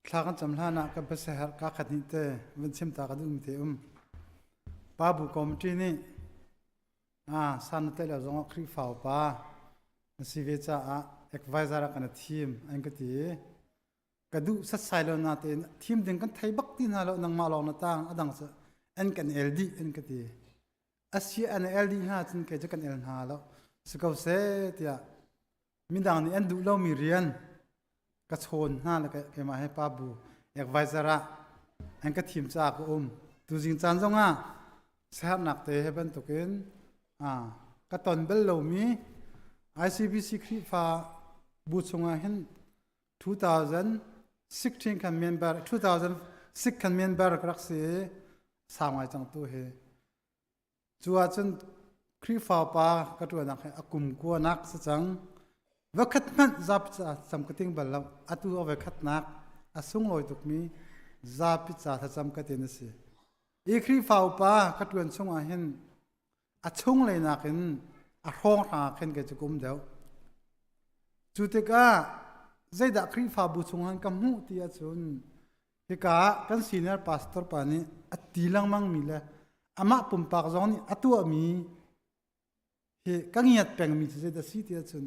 Thla kan cam hlan ah kan biaseherh kaa khat hnih te vun chim ta ka duhmi te um. Pa bu committee nih ah san na tlaih lo zongah Khrihfa upa na si ve caah advisor ah kan i thim an ka ti i ka duh setsai lo natein thim ding kan thei bak ti hna lo nangmah lawng na tang a dang cu an kan el dih an ka ti. Asi an el dih hna cun kei cu kan el hna lo. Si ko seh tiah midang nih an duh lomi rian ka chawn hna le keimah he pa bu advisor ah an ka thim caah ka um. Tuzing caan zongah siaherhnak te he bantukin ka ton bal lomi ICBC Khrihfa bu chungah hin 2016 kan member 2006 kan member ka rak si i sau ngai cang tu hi. Cu ahcun Khrihfa pa ka ṭuanak hi a kum kuanak si cang. Vakhat hmanh zapi ca cam ka ting bal lo. Atu a voikhatnak a sunglawi tukmi zapi ca thlacam ka tin a si. I Khrihfa upa ka ṭuan chungah hin a chunglei nakin a hrawnghrang ah khin kei cu ka um deuh. Cu tikah zeidah Khrihfabu chungah ka hmuh ti ahcun Hika ah kan senior pastor pa nih a ti lengmangmi le amah pumpak zong nih a tuahmi hi ka ngiat pengmi cu zeidah si ti ahcun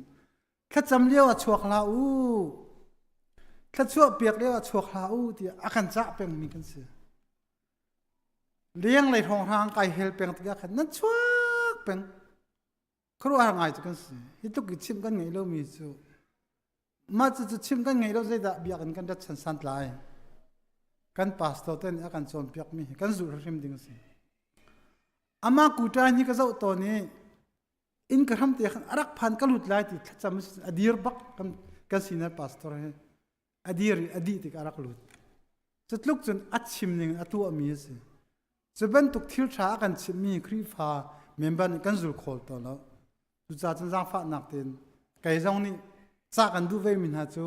thlacam lio ah chuak hlah u thluachuah piak lio ah chuak hlah u tiah a kan cah pengmi kan si. Leng lei hrawnghrang kai hel peng tikah khan nan chuak peng. Khuaruahhar ngai cu kan si. Hi tluk i chimh kan ngeih lomi cu mah cucu chimh kan ngeih lo zeidah biakinn kan rat chan santlai. Kan pastor te nih a kan cawnpiakmi hi kan zulh hrim ding a si. Amah kuṭa hi ka zoh tawn i inn ka hram te khan a rak phan ka lut lai ti thlacam a dir bak kan kan senior pastor hi a dir i a dih tik a rak lut. Cu tluk cun a chim ning a tuahmi a si. Cu bantuk thil ṭha a kan chimhmi Khrihfa member nih kan zul khawl tawn lo. Cucaah cun zaangfahnak tein kei zong nih ca kan duh vemi hna cu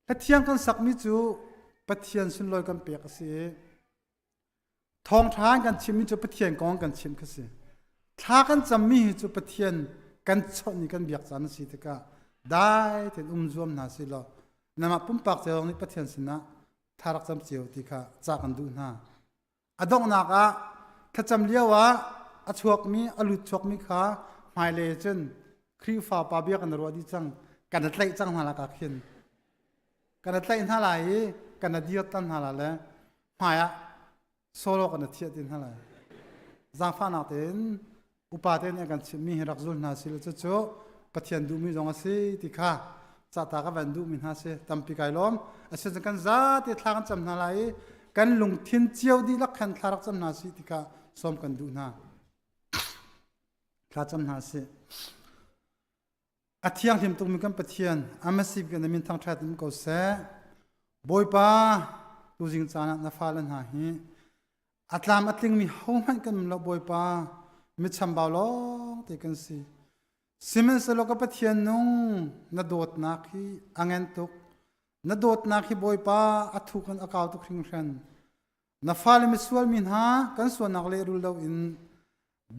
Hlathiang kan sakmi cu Pathian sunlawi kan pek a si i thawngṭha kan chimmi cu Pathian kong kan chim kha si. Thla kan cammi hi cu Pathian kan chawnh i kan biak caan a si tikah dai tein um zuam hna si law namah pumpak cio zong nih Pathian sinah thla rak cam cio ti kha ca kan duh hna. A donghnak ah thlacam lio ah a chuakmi a lut chuakmi kha hmailei cun Khrihfa pa bia kan ruah dih cang kan tlaih cang hna lakah khin kan tlaih hna lai i kan dir tan hna la le hmai ah solo kan thiah tin hna lai. Zaangfahnak tein upa te nih kan chimmi hi rak zul hna sila cucu Pathian duhmi zong a si ti kha cata ka van duhmi hna si tampi kai lawm asinain kan zate thla kan cam hna lai i kan lungthin cio dihlak khan thla rak cam hna si ti kha sawm kan duh hna thla cam hna si A thianghlim tukmi kan Pathian, a masip kan min thangṭhat in ko seh. Bawipa, tuzing caan ah na fale hna hi a tlam a tlingmi hohmanh kan um lo Bawipa, mi chambau lawng te kan si. Sihmanhsehlaw ka Pathian nung na dawtnak hi a ngan tuk. Na dawtnak hi Bawipa a thuk in a kau tuk hringhran. Na fale misual mi hna kan sualnak lehrul loin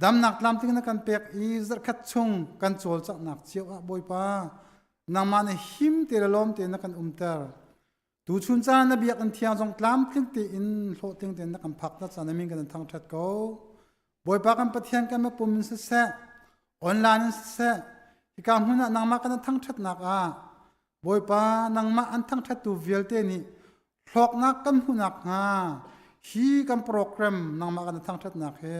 damnak tlamtling na kan pek i zarhkhat chung kan cawlcanghnak cio ah Bawipa nangmah na him te le lawm te na kan umter. Tuchun caan na biakinn thiang zong tlamtling tein hlawhtling tein na kan phak na caan min kan in thangṭhat ko. Bawipa kan Pathian kan pum in siseh, online in siseh, hika hmun ah nangmah kan thangṭhatnak ah Bawipa nangmah an thangṭhattu vialte nih hlawknak kan hmuhnak hnga hi kan program nangmah kan thangṭhatnak hi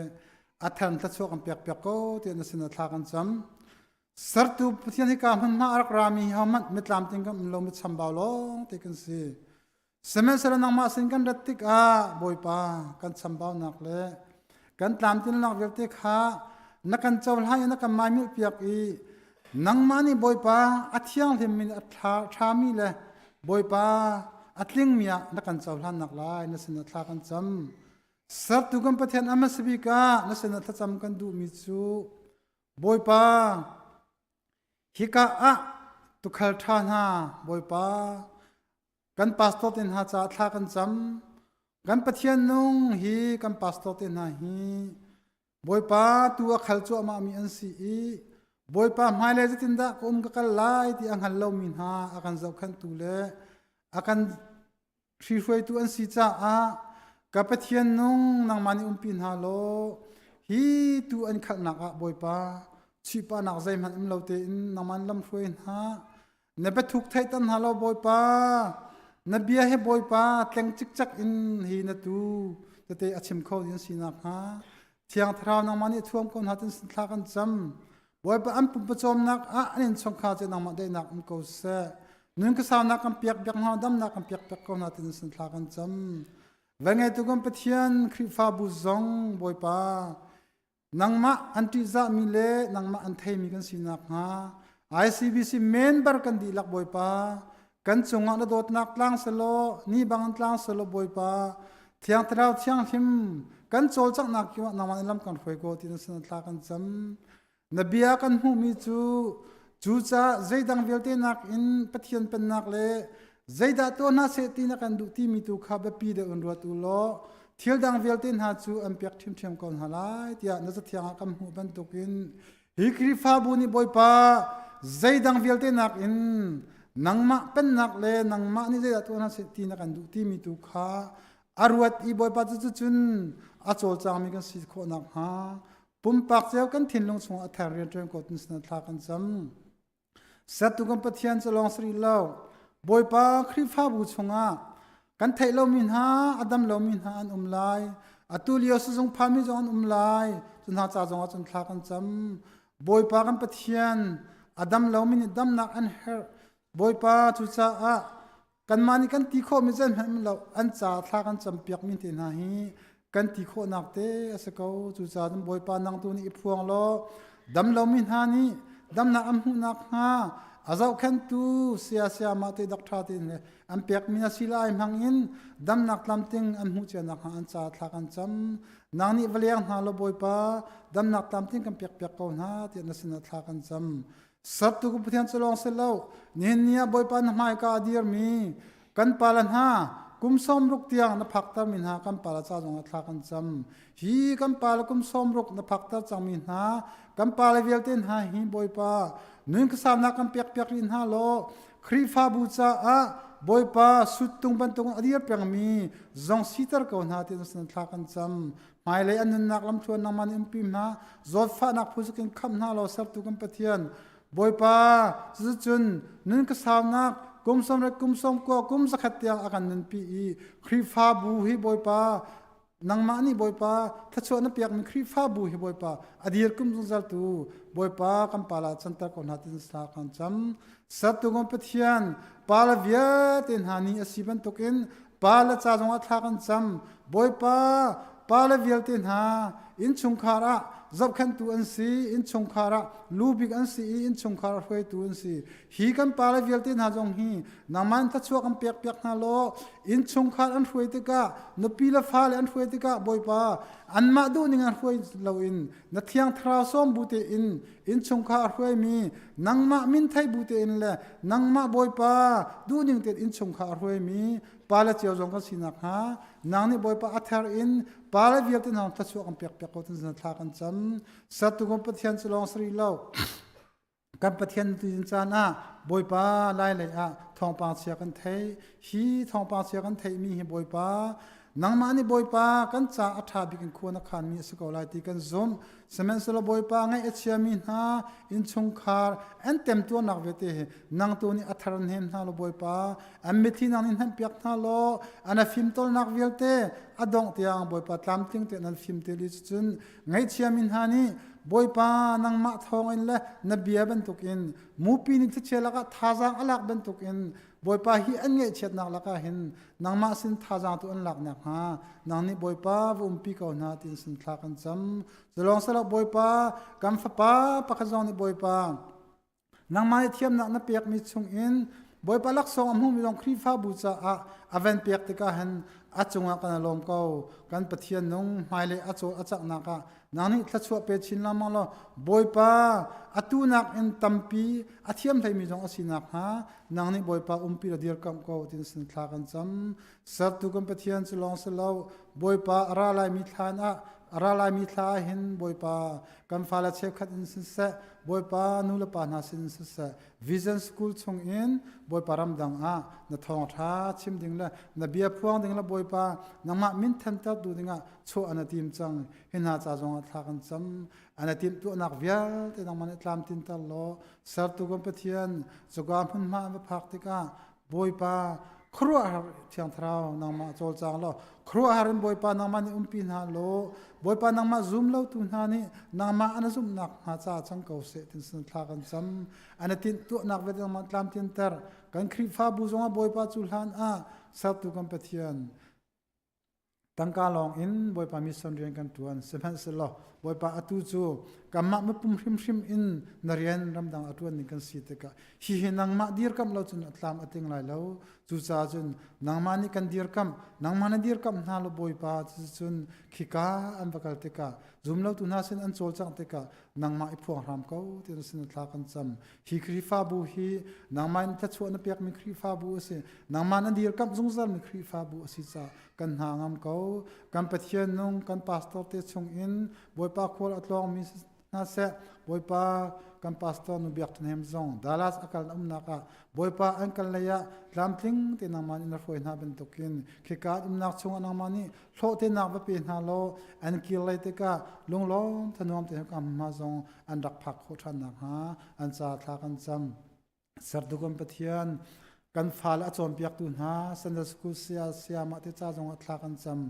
a than thluachuah kan pek piak ko tiah na sin ah thla kan cam. Sertu Pathian hika hmunhma a rak rami hi hohmanh mitlam ting kan um lo mi chambau lawng te kan si. Sihmanhsehlaw nangmah sin kan rat tikah Bawipa kan chambaunak le kan tlamtlinnak vialte kha na kan cohlan i na kan maimilh piak i nangmah nih Bawipa a thianghlimmi a ṭhami le Bawipa a tlingmi ah na kan cohlannak lai na sinah thla kan cam. Sertu kan Pathian a hmasa bik ah na sinah thlacam kan duhmi cu Bawipa, hika ah tukhal ṭha hna, Bawipa, kan pastor te hna caah thla kan cam. Kan Pathian nung hi kan pastor te hna hi Bawipa tu a khal cuahmahmi an si i Bawipa hmailei zeitindah ka um ka kal lai ti a hngal lomi hna a kan zohkhenhtu le a kan Hrihruaitu an si caah ka Pathian nung nangmah nih umpi hna law hi tu an khalhnak ah Bawipa chihpahnak zeihmanh um lo tein nangmah lam hruai hna. Na biathuk theihter hna law Bawipa na bia hi Bawipa tleng cikcek in hi na tu tete a chim kho ding sinak hnga Thiang Thlarau nangmah nih thuam ko hna tin thla kan cam. Bawipa an pumpawcawmnak ah an innchungkhar cu nangmah daihnak um ko seh. Nun kasaunak kan piak biak hna, damnak kan piak piak ko hna tin sin thla kan cam. Vengeitu kan Pathian Khrihfabu zong Bawipa nangmah an ṭihzahmi le nangmah an theimi kan sinak hnga ICBC member kan dihlak Bawipa kan cungah na dawtnak tlang selaw ni bang in tlang selaw Bawipa Thiang Thlarau Thianghlim kan cawlcanghnak kiwa nangmah in lam kan hruai ko ti na sin thla kan cam na bia kan hmuhmi cu cucaah zeidang vialte nakin Pathian pennak le zeidah tuah hna seh ti na kan duh timi tu kha biapi deuh in ruat u law thil dang vialte hna cu an pek ṭhiamṭhiam ko hna lai tiah na cathiang ah kan hmuh bantukin Hi Khrihfabu nih Bawipa zeidang vialte nakin nangmah pennak le nangmah nih zeidah tuah hna seh ti na kan duh timi tu kha a ruat i Bawipa cu cun a cawlcangmi kan si khawh nakhnga pumpak cio kan thinlung chungah a ther rianṭuan ko tin sin thla kan cam. Sertu kan Pathian cu lawng si rih lo. Bawipa Khrihfabu chungah kan theih lomi hna, a dam lomi hna an um lai. Atu lio sizung phami zong an um lai. Cu hna ca zongah cun thla kan cam. Bawipa kan Pathian, a dam lomi nih damnak an herh. Bawipa cucaah kanmah nih kan ti khawhmi zeihmanh lo an ca thla kan campiakmi te hna hi kan ti khawhnak te a si ko cucaah cun Bawipa nang tu nih i phuang law dam lomi hna nih damnak an hmuhnak hnga a zohkhenhtu saya sayamah te doctor te le an pekmi na si lai hmang in damnak tlamtling an hmuh cia nakhnga an ca thla kan cam nang nih va leng hna law Bawipa damnak tlamtling kan pek piak ko hna tiah na sinah thla kan cam Sertu ka Pathian cu lawng si lo, nihin ni ah Bawipa na hmaika a dirmi kan pale hna kum 60 tiang na phaktermi hna kan pale ca zongah thla kan cam. Hi kan pale kum 60 na phakter cangmi hna kan pale vialte hna hi Bawipa nun khuasaunak kan pekpiak rih hna law Khrihfabu caah Bawipa suttung bantuk a dir pengmi zong siter ko hna ti thla kan cam. Hmailei an nunnak lamthluan nangmah nih umpi hna, zawtfahnak phuzik in khamh hna law sertu kan Pathian, Bawipa, cuticun nun ka saunak kum sawmriat kum sawmkua kum zakhat tiang a kan nunpi i Khrihfabu hi Bawipa nangmah nih Bawipa thluachuah na pekmi Khrihfabu hi Bawipa a dir kum zungzal tu Bawipa kan pala canter ko hna tin sa kan cam sertu kan Pathian pala vialte hna ni a si bantukin Pa le ca zongah thla kan cam. Bawipa, pa le vialte hna innchungkhar ah zohkhenhtu an si, innchungkhar ah lu bik an si i innchungkhar ah hruaitu an si. Hi kan pa le vialte hna zong hi nangmah in thluachuah kan pek piak hna law innchungkhar an hruai tikah nupi le fale an hruai tikah Bawipa anmah duhning an hruai loin na thiang thlarau sawm bu tein Innchungkhar a hruaimi nangmah min thei bu tein le nangmah Bawipa duhning tein innchungkhar a hruaimi pale cio zong kan sinak hnga nang nih Bawipa a ther in pale vialte hna thluachuah kan pek piak ko tin thla kan cam. Sertu kan Pathian cu lawng sari lo. Kan Pathian tuzin caan ah Bawipa lai lei ah thawngpang chia kan theih. Hi thawngpang chia kan theihmi hi Bawipa nangmah nih Bawipa kan ca a ṭha bik in khua na khanmi a si ko lai ti kan zumh. Sihmanhsehlaw Bawipa ngaih a chiami hna innchungkhar an temtuarnak vialte hi nang tu nih a thar an hnem hna law Bawipa an mitthli nang nih hnamhpiak hna law an a fimtawlnak vialte a dongh tiang Bawipa tlamtling tein an fim te li cun Ngaihchiami hna nih Bawipa nangmah thawngin le na bia bantukin mupi nih thlichia lakah thazaang a lak bantukin Bawipa hi an ngaihchiatnak lakah hin nangmah sin thazaang tu an lak nakhnga nang nih Bawipa va umpi ko hna tiin sin thla kan cam. Culawng silo Bawipa kan fapa pakhat zong nih Bawipa Nangmah nih thiamnak na pekmi chungin Bawipa laksawng a hmumi zong Khrihfabu caah a van pek tikah hin a cungah kan i lawm ko. Kan Pathian nung hmailei a cawl a caknak ah nang nih thluachuah pe chin lengmang law Bawipa atu nakin tampi a thiam hleimi zong a si nakhnga nang nih Bawipa umpi la dirkamh ko tin sin thla kan cam. Sertu kan Pathian cu lawng si lo Bawipa a ra laimi thlan ah a ra laimi thla ah hin Bawipa kan fale cheukhat in siseh Bawipa nu le pa hna sin siseh Vision School chung in Bawipa ramdang ah na thawngṭha chim ding le na bia phuang ding le Bawipa nangmah min thanter duh dingah chuah an tim cang hi hna ca zongah thla kan cam an timh tuahnak vialte nangmah nih tlam tinter law sertu kan Pathian cuka hmunhma an va phak tikah Bawipa khuaruahhar Thiang Thlarau nangmah cawlcang law khuaruahhar in Bawipa nangmah nih umpi hna law Bawipa nangmah zum lotu hna nih nangmah an zumhnak hnga ca cang ko seh tin sin thla kan cam an tinh tuahnak vialte nangmah tlamtinter kan Khrihfabu zongah Bawipa cu hlan ah sertu kan Pathian Tangka lawng in Bawipa mission rian kan ṭuan. Sihmanhsehlaw Bawipa atu cu kanmah mipum hrimhrim in na rian ramdang a ṭuan ning kan si tikah hihi nangmah dirkamh lo cun a tlam a tling lai lo. Cucaah cun nangmah nih kan dirkamh, nangmah na dirkamh hna lo Bawipa cucun khika an va kal tikah zumlotu hna sin an cawlcangh tikah nangmah i phuang hram ko ti na sin thla kan cam. Hi Khrihfabu hi nangmah in thluachuah na pekmi Khrihfabu a si. Nangmah na dirkamh zungzalmi Khrihfabu a si caah kan hna ngam ko. Kan Pathian nung kan pastor te chung in Bawipa khual a tlawngmi hna seh Bawipa kan pastor nu Biak Thanem zong Dallas a kal umnak ah Bawipa an kal lei ah tlamtling te nangmah nih na hruai hna bantukin khika umnak chungah nangmah nih hlawhtlinnak va pe hna law an kir lei tikah lunglawm thanuam te kam hma zong an rak phak khawh ṭhan nakhnga an ca thla kan cam. Sertu kan Pathian kan fale a cawnpiaktu hna Sunday School saya sayamah te ca zong ah thla kan cam.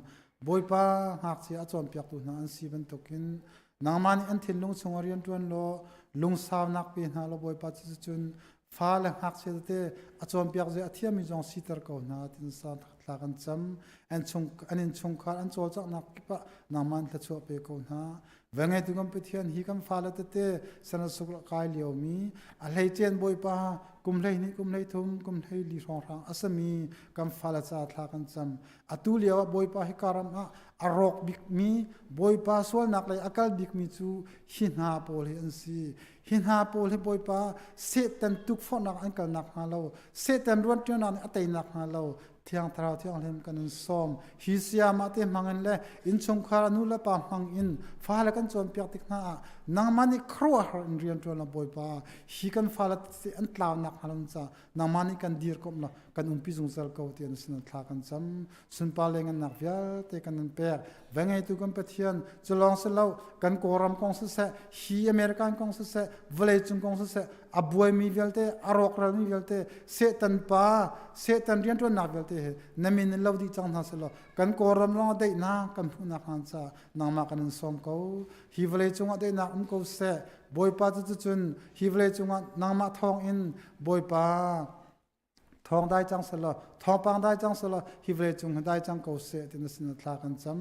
Bawipa ngakchia a cawnpiaktu hna an si bantukin nangmah nih an thinlung chungah rian ṭuan law lungsaunak pe hna law Bawipa cucun fale ngakchia tete a cawnpiak zia a thiammi zong siter ko hna tin sa thla kan cam an chung an innchungkhar an cawlcanghnak kip ah nangmah in thluachuah pe ko hna Vengeitu kan Pathian hi kan fale tete sanasuk la kai liomi a hleicen Bawipa kum 12 kum 13 kum 14 hrawnghrang a sami kan fale ca thla kan cam atu lio ah Bawipa hi karam ah a rawk bikmi Bawipa sualnak lei a kal bikmi cu hi hna pawl hi an si hi hna pawl hi Bawipa Satan tukforhnak an kalnak hnga lo Satan ruanṭianak nih a teinak hnga lo Thiang Thlarau Thianghlim kan in sawm. Hi sayamah te hmang in le innchungkhar nu le pa hmang in fale kan cawnpiak tik hna ah nangmah nih khuaruahhar in rian ṭuan la Bawipa hi kan fale an tlaunak hnga lo ca nangmah nih kan dirkomh la kan umpi zungzal ko ti an sin thla kan cam sunpar le ngannak vialte kan in pek vengeitu kan Pathian cu lawng si lo kan Kawlram kong siseh hi American kong siseh vawleicung kong siseh a buaimi vialte a rawkralmi vialte Satan pa Satan rianṭuannak vialte he na min in lo dih cang hna selaw kan Kawlram lawng daihnak kan hmuhnak hnga ca nangmah kan in sawm ko hi vawlei cungah daihnak um ko seh Bawipa cu cun hi vawlei cungah nangmah thawng in Bawipa thawng dai cang selaw. Thawngpang dai cang selaw hi vawlei cung hi dai cang ko seh ti na sin thla kan cam.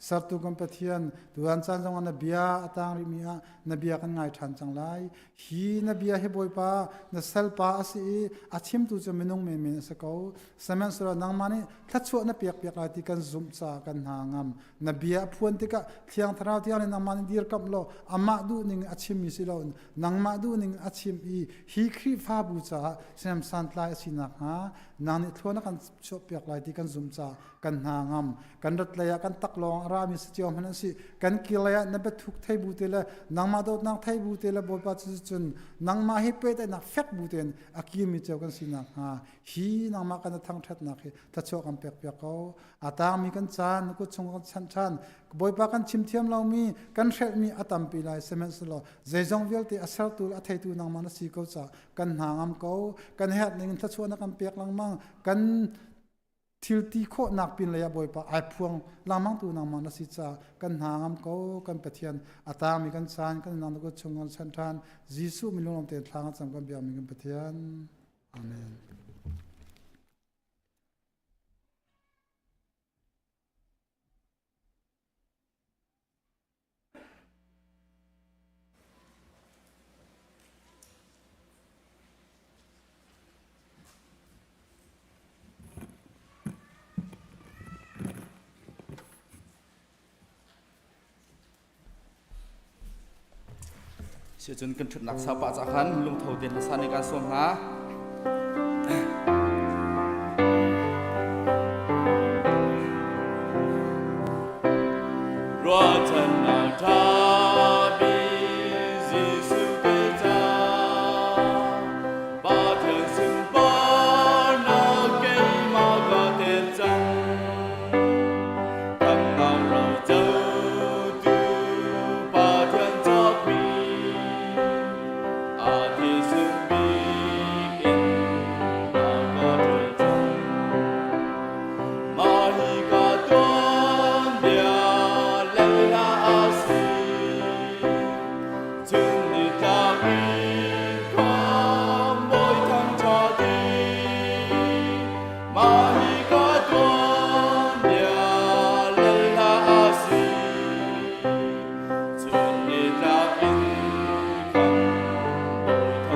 Sertu kan Pathian, tuan caan zong ah na bia a tang rihmi ah na bia kan ngai ṭhan cang lai. Hi na bia hi Bawipa na salpa a si i a chimtu cu minung menmen a si ko. Sihmanhsehlaw nangmah nih thluachuah na pek piak lai ti kan zumh caah kan hna ngam. Na bia a phuan tikah Thiang Thlarau tiang nih nangmah nih dirkamh law amah duhning a chimmi si loin nangmah duhning a chim i hi Khrihfabu caah siam santlai a si nakhnga nang nih thlua na kan chuahpiak lai ti kan zumh caah kan hna ngam. Kan rat lei ah kan taklawng a rami si cio hmanh an si. Kan kir lei ah na biathuk thei bu te le nangmah dawtnak thei bu te le Bawipa cu cun nangmah hi pehtlaihnak fek bu tein a kirmi cio kan si nakhnga hi nangmah kan thangṭhatnak hi thluachuah kan pek piak ko. A tangmi kan caan na kut chung kan chanh ṭhan. Bawipa kan chim thiam lomi kan hrelhmi a tampi lai sihmanhsehlaw zeizong vialte a sertu le a theitu nangmah na si ko caah kan hna ngam ko. Kan herh ning in thluachuah na kan pek lengmang. Kan thil ti khawhnak pin lei ah Bawipa ai phuang lengmang tu nangmah na si caah kan hna ngam ko kan Pathian a tangmi kan caan kan nang na kut chung kan chan ṭhan Jesuh min lunglawm tein thla cam kan biakmi kan Pathian Amen. Siacun kan ṭhutnak sau pah cah khan lungtho tein hlasa nih kaan sawm hna. Ruahchannak ṭha bik Jesuh ke ca Pathian sunparnak keimah ka tel cang. Khamhnak ro cotu Pathian cawkmi a thisen bik in a ka ṭol cang. Mah hi ka tuanbia lei a si. Cun nitlak in khuabawi thangṭha ti. Mah hi ka tuanbia lei a si. Cun nitlak in khambawi thangṭha ti.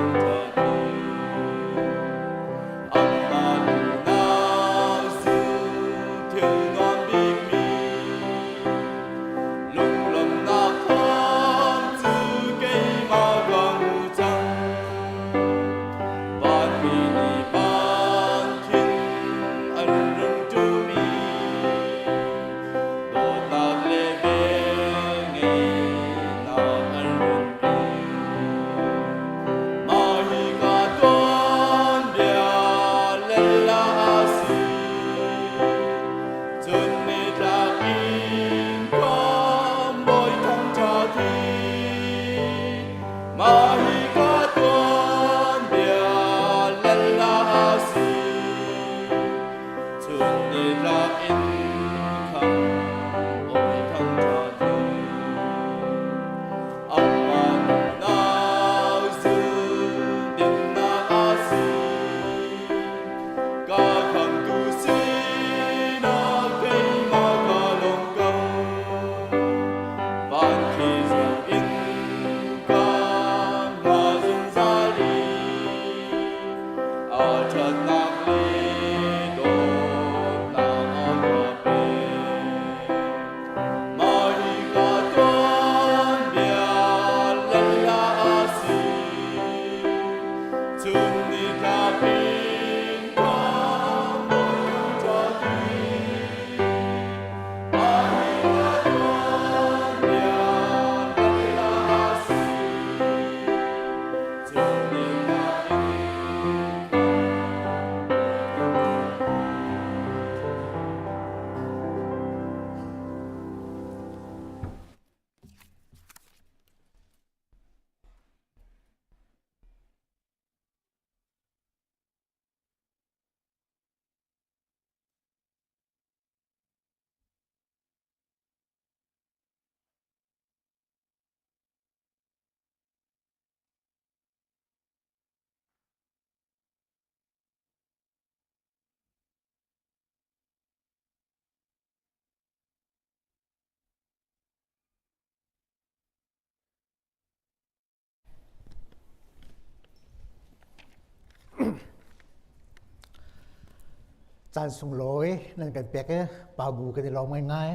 Caan sunglawi nan kan pek i pa bu kan i lawm ngaingai.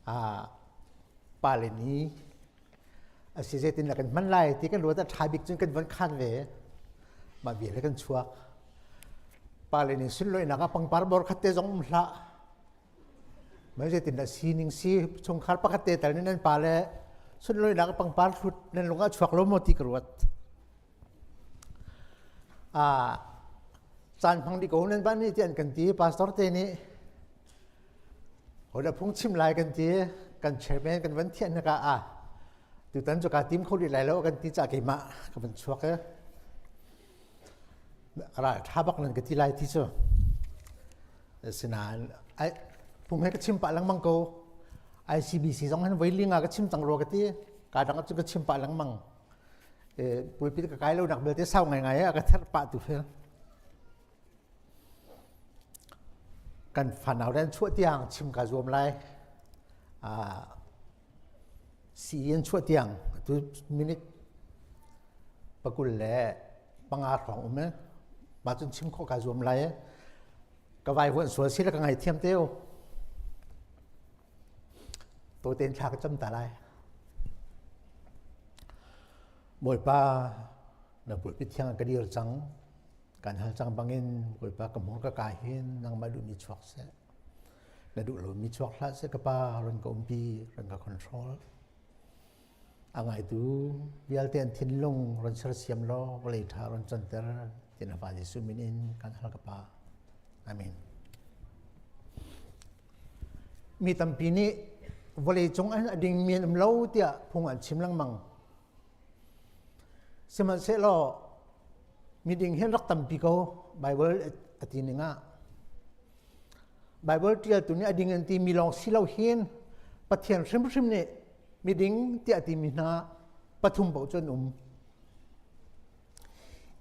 Ah, pa le ni a si zeitin la kan hman lai ti kan ruat a ṭha bik cun kan von khan ve. Mah vial he kan chuak. Pa le ni sunlawinak ah pangpar bor khat te zong um hlah. Mei zeitin dah sining si chungkhar pakhat te tal nih nan pa le sunlawinak pangpar hlut nan lung ah chuak lo maw ti ka ruat. Ah, caan hmang dih ko nan ban nih ti an kan ti pastor te nih hodah phung chim lai kan ti kan chairman kan van thian hna ah tutan cu ka tim kho rih lai lo kan ti ca keimah ka van chuak e ral ṭha bak nan ka ti lai ti cu Asinain ai phung he ka chim pah lengmang ko. ICBC zong hin voi linga ka chim cang rua ka ti. Ka dang cu ka chim pah lengmang. E, pulpit ka kai lo nak belte sau ngai a ka ther pah tu fel. Kan fanau den chuah tiang chim ka zuam lai. Ah, sii an chuah tiang tu minute pakul le panga hrawng um e mah cun chim khawh kaa zuam lai e ka vai huan sual si le ka ngaithiam te o to ten thla ka cam ta lai Bawipa na pulpit thiang ka dir cang kan hal cang bangin Bawipa ka hmur ka ka hin nangmah duhmi chuak seh Na duh lomi chuak hlah seh ka pa run ka umpi run ka control. A ngaitu vialte an thinlung run sersiam law vawlei ṭha run canter ti na fa Jesuh min in kan hal ka pa. Amen. Mi tampi nih vawlei cung a dingmi an um lo tiah phung an chim lengmang. Sihmanhsehlaw miding hin rak tampi ko Baibal a ti ning ah. Baibal ṭialtu nih a ding an timi lawng si lo hin Pathian hrimhrim nih miding tiah a timi hna pathum paoh cu an um.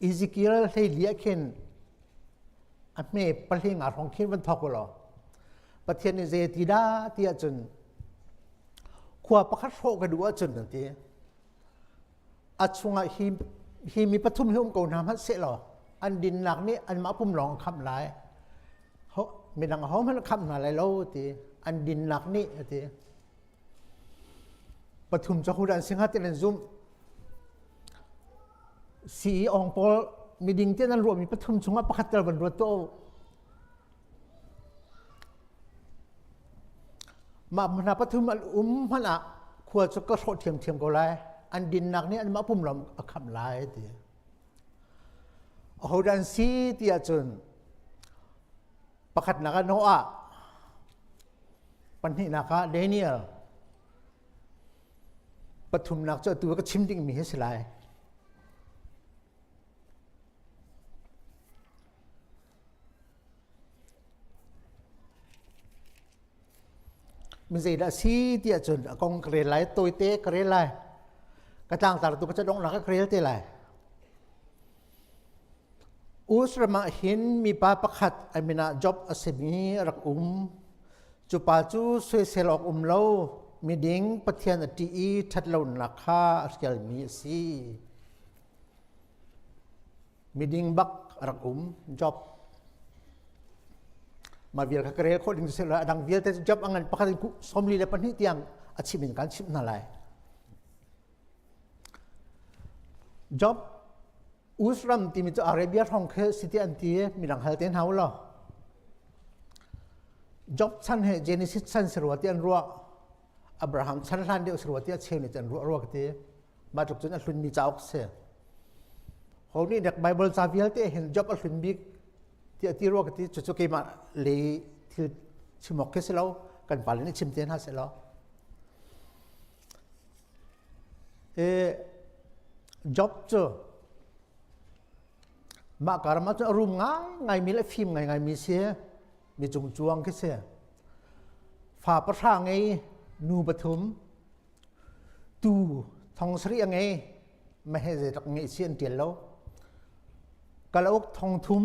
Ezekiel hleili ah khin a hme pahling nga hrawng khin van thawk u law Pathian nih zei ti dah ti ahcun khua pakhat hrawh ka duh ahcun an ti. A chungah hi, hi mi pathum hi um ko hna hmanh sehlaw an dinnak nih anmah pum lawng a khamh lai. Ho, midang ahohmanh a khamh hna lai lo ti. An dinnak nih a ti. Pathum cu hodah an si hnga ti an zumh. CE ong pawl miding te nan ruahmi pathum chungah pakhat tel van ruat tuah u. Mah hna pathum an um hmanh ah khua cu ka hrawh ṭhiamṭhiam ko lai. An dinnak nih anmah pumlam a khamh lai ti. Ahodah an si ti ahcun pakhatnak ah Noah, pahnihnak ah Daniel, pathumnak cu atu ka chim dingmi hi si lai. Mi zeidah a si ti ahcun a kong ka rel lai, tawite ka rel lai. Ka tlangtar tu ka cadonghnak ka rel te lai. Us ram ah hin mipa pakhat a min ah Job a simi a rak um. Cu pa cu soisel awk um lo, miding Pathian a ṭih i ṭhatlonak kha a hrialmi a si. Miding bak a rak um Job. Mah vial kha ka rel khawh ding seh a dang vialte cu Job a ngan pakhat in 42 tiang a chim in kan chimh hna lai. Job Us ram timi cu Arabia hrawng khi si ti an ti midang hal te hna u law. Job chan he Genesis chan si rua ti an ruah. Abraham chan hlan deuh si rua ti a cheu nih an ruah rua ka ti. Mah tluk cun a hlunmi cauk si. Ho nih dek Bible ca vialte hin Job a hlun bik ti a ti rua ka ti cucu keimah le thil chim awk khi si lo kan pale nih chim te hna seh law. E, Job cu mah karam ah cun a rum ngai mi le fim ngai ngai mi si mi cung cuang khi si. Fa pahra ngei nu pathum Tuu thong sarih a ngei. Meheh zeitluk ngeih si an ṭial lo. Kalauk thong thum,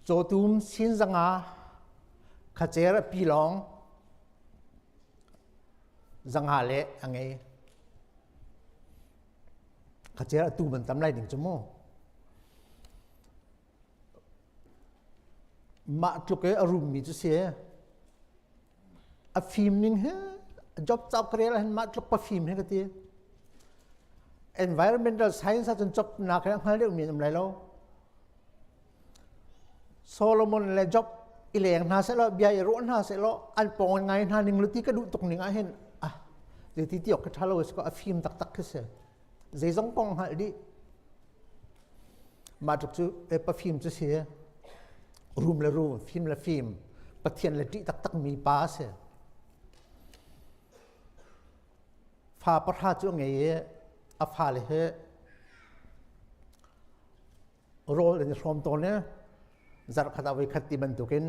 cawtum sin zanga, khacer a pi lawng zanga le a ngei. Khacer a tu ban tam lai ding cu mu. Mah tluk i a rummi cu si. A fim ning hi job cauk ka rel ahhin mah tluk pa fim hi ka ti. Environmental science ahcun job nak hi a hngal deuhmi an um lai lo. Solomon le Job i leng hna sehlaw bia i ruah hna sehlaw an pawng ngai hna ning lu ti ka duh tuk ning ah hin ah zeiti ti awk ka ṭha lo si a fim taktak khi si. Zeizong kong hngalh dih. Mah tluk cu pafim cu si. Rum le rum, fim le fim, Pathian le ṭih taktak mi pa a si. Fa pahra cu a ngei i a fale he rawl an i hrawm tawn i zarhkhat ah voikhat ti bantukin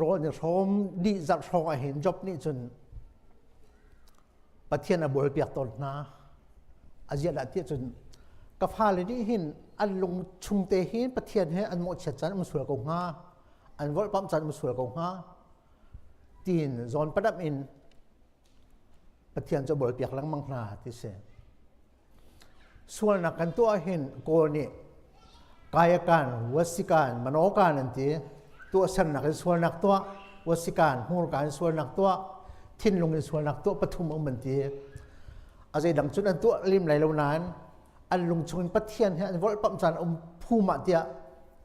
rawl an i hrawm dih zarh hrawng ah hin Job nih cun Pathian a bawlpiak tawn hna. A ziah dah tiah cun ka fale nih hin an lung chung te hin Pathian he an mawhchiat caan um sual ko hnga, an volhpamh caan um sual ko hnga tiin zawn padamh in Pathian cu a bawlpiak lengmang hna ti si. Sualnak kan tuah hin Kawl nih kayakan, wasikan, manokan an ti. Tuahsernak in sualnak tuah, wasikan, hmurka in sualnak tuah, thinlung in sualnak tuah pathum um an ti. A zeidang cun an tuah lim lai lo nain an lung chung in Pathian he an volhpamh caan um phum ah tiah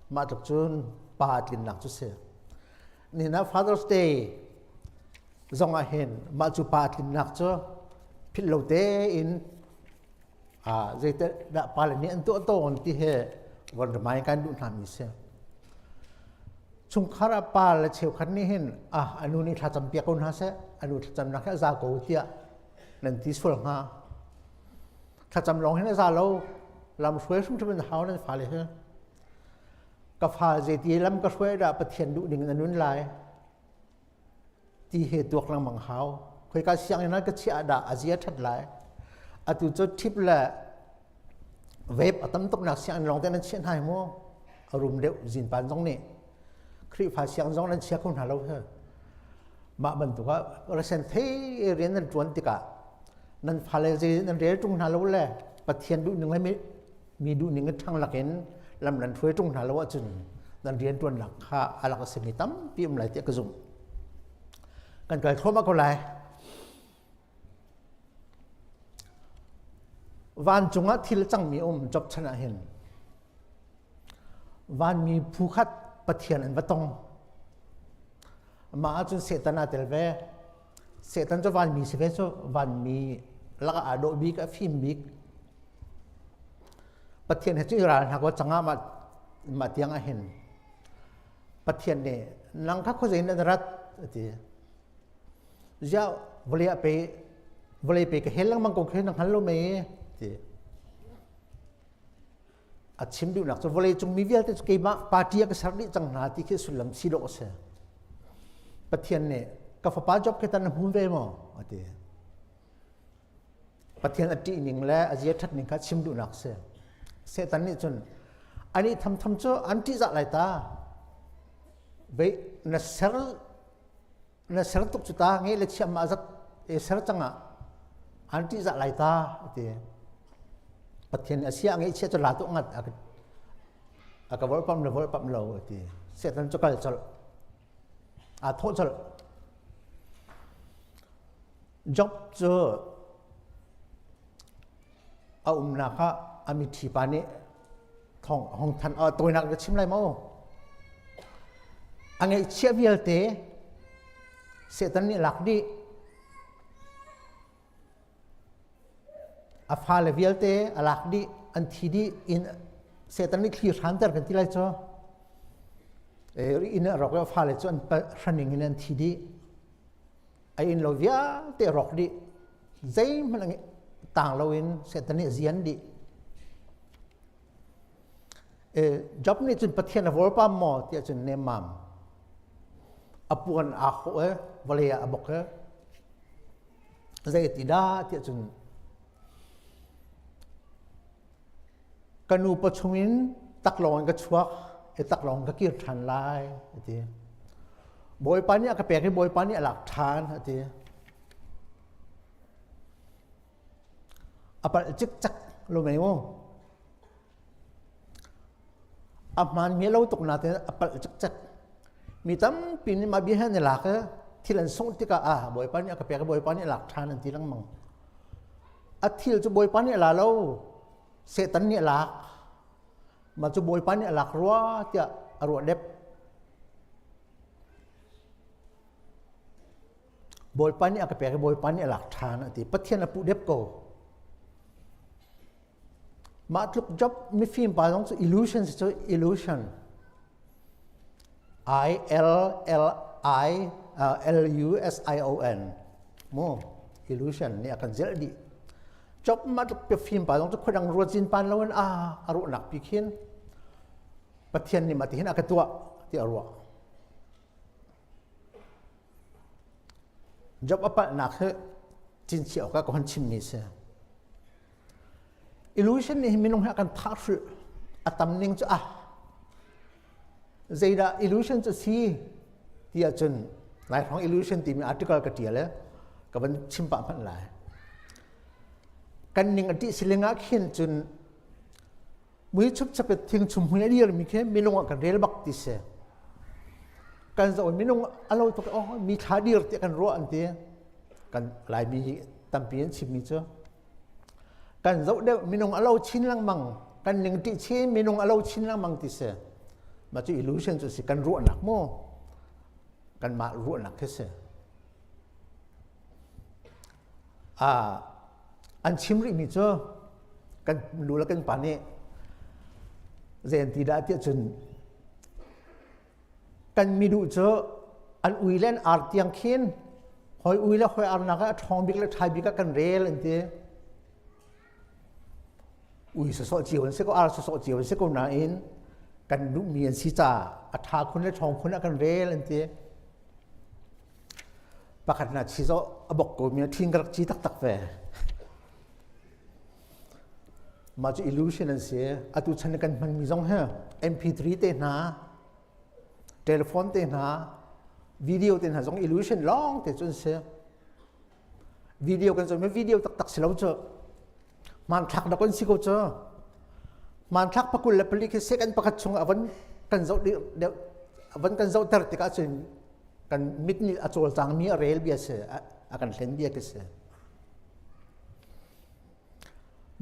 mah tluk cun pa tlinnak cu si. Nihin ah Father's Day zong ah hin mah cu pa tlinnak cu philh lo tein zeidah pale nih an tuah tawn ti he von remind kan duh hna mi si. Chungkhar ah pa le cheukhat nih hin ah anu nih thlacam piak ko hna seh anu thlacamnak hi a za ko tiah nan ti sual hnga. Thlacam lawng hin a za lo lam hruai hrimhrim in hau nan fale hi. Ka fa zeiti lam ka hruai dah Pathian duh ning na nun lai ti he tuak lengmang hau. Khoika sianginn ah ka chiah dah a zia ṭhat lai. Atu cu ṭhip le vape a tam tuknak sianginn lawng te nan chiah hna hi mu. A rum deuh zinpan zong nih. Khrihfa sianginn zong nan chia kho hna lo he. Mah bantuk ah resen thei rian nan ṭuan tikah nan fale zei nan rel ṭung hna lo le Pathian duh ning le mi duh ning in ṭhang lakin lam nan hruai ṭung hna lo ahcun nan rianṭuannak kha a lak a simi tampi um lai tiah ka zumh. Kan kal thluahmah ko lai. Vancung ah thil cangmi um Job chan ah hin vanmi phu khat Pathian an va tong. Mah ahcun Satan aa tel ve. Satan cu vanmi si ve cu vanmi lakah aa dawh bik, a fim bik. Pathian he cu i ral hna ko cangah mah, mah tiang ah hin Pathian nih nang kha khuazei in na rat a ti. Ziah vawlei ah pe vawlei pe ka hel lengmang ko khi na hngal lo mei ti. A chim duhnak cu vawlei cung mi vialte cu keimah party ah ka ser dih cang hna ti khi sullam si dawh a si. Pathian nih ka fapa Job khi tan na hmu ve maw a ti. Pathian a ṭih ning le a zia ṭhat ning kha chim duhnak a si. Satan nih cun anih thamtham cu an ṭihzah lai ta. Vei na ser na ser tuk cu ta nge le chiam ma zat e ser cangah an ṭihzah lai ta a ti. Pathian a sia ngeih chia cu la tu ngat a ka volpam le volpam lo a ti. Satan cu kal colh. Aa thawh colh. Job cu a umnak ah a mithi pa nih thawng a hung thanh. Tawinak ka chim lai maw? A ngeihchiah vialte Satan nih lak dih. A fale vialte a lak dih, an thi dih. In Satan nih thli hranter kan ti lai cu. Inn a rawk i a fale cu an hraning in an thi dih. A inn lo vialte rawk dih zeihmanh tang loin Satan nih zian dih Job nih cun Pathian a vawlpam maw tiah cun nemmam a puan aa khawh e vawlei ah a bok e zei ti dah tiah cun Ka nu pawchung in taklawng in ka chuak i taklawng ka kir ṭhan lai a ti. Bawipa nih a ka pek i Bawipa nih a lak ṭhan a ti. A palh cikcek lo mei mu. A hmaan mi lo tuk nain a palh cikcek. Mi tampi nih mah bia hi an i lak i thil an sungh tikah ah Bawipa nih a ka pek i Bawipa nih a lak ṭhan an ti lengmang. A thil cu Bawipa nih a la lo, Satan nih a lak. Mah cu Bawipa nih a lak rua tiah a ruah dep. Bawipa nih a ka pek i Bawipa nih a lak ṭhan a ti. Pathian a puh dep ko. Mah tluk job mifim pa zong cu illusion si cu illusion. I L L I L U S I O N mu illusion nih a kan zelh dih. Job mah tluk fim pa zong cu khuadang ruat zin pan loin a a ruahnak pi khin Pathian nih mah ti hin a ka tuah ti a ruah. Job a palhnak hi cinchiah awkah ka hun chimmi a si. Illusion nih hin minung hi a kan thah hrulh. A tam ning cu ah zeidah illusion cu si ti ahcun Laifang illusion timi article ka ṭial i ka van chim pah hmanh lai. Kan ning a ṭih siling ah khin cun mui chupchap in thing chum hui a dirmi khi minung ah kan rel bak ti si kan zoh minung a lo tuk oh mi thla dir tiah kan ruah an ti kan laimi hi tampi an chimmi cu kan zoh deuh minung a lo chin lengmang kan ning ṭih chin minung a lo chin lengmang ti si mah cu illusion cu si kan ruahnak mu kanmah ruahnak khi si An chim rihmi cu kan nu le kan pa nih zei an ti dah tiah cun kan miduh cu an ui le an ar tiang khin hoi ui le hoi arnak ah a ṭhawng bik le ṭhai bik ah kan rel an ti. Ui sawsawh cio an si ko ar sawsawh cio an si ko nain kan duhmi an si caah a ṭha khun le ṭhawng khun ah kan rel an ti. Pakhat na chi zawh a bok ko mi ṭhin ka rak ci taktak ve. Mah cu illusion an si. Atu chan kan hmanmi zong hi MP3 te hna, telephone te hna, video te hna zong illusion lawng te cu an si. Video kan zohmi video taktak si lo cu. Hmanthlak dak an si ko cu. Hmanthlak pakul le pali khi second pakhat chung a van kan zoh deuh a van kan zohter tikah cun kan mit nih a cawlcangmi a rel bia si a kan hlen bia khi si.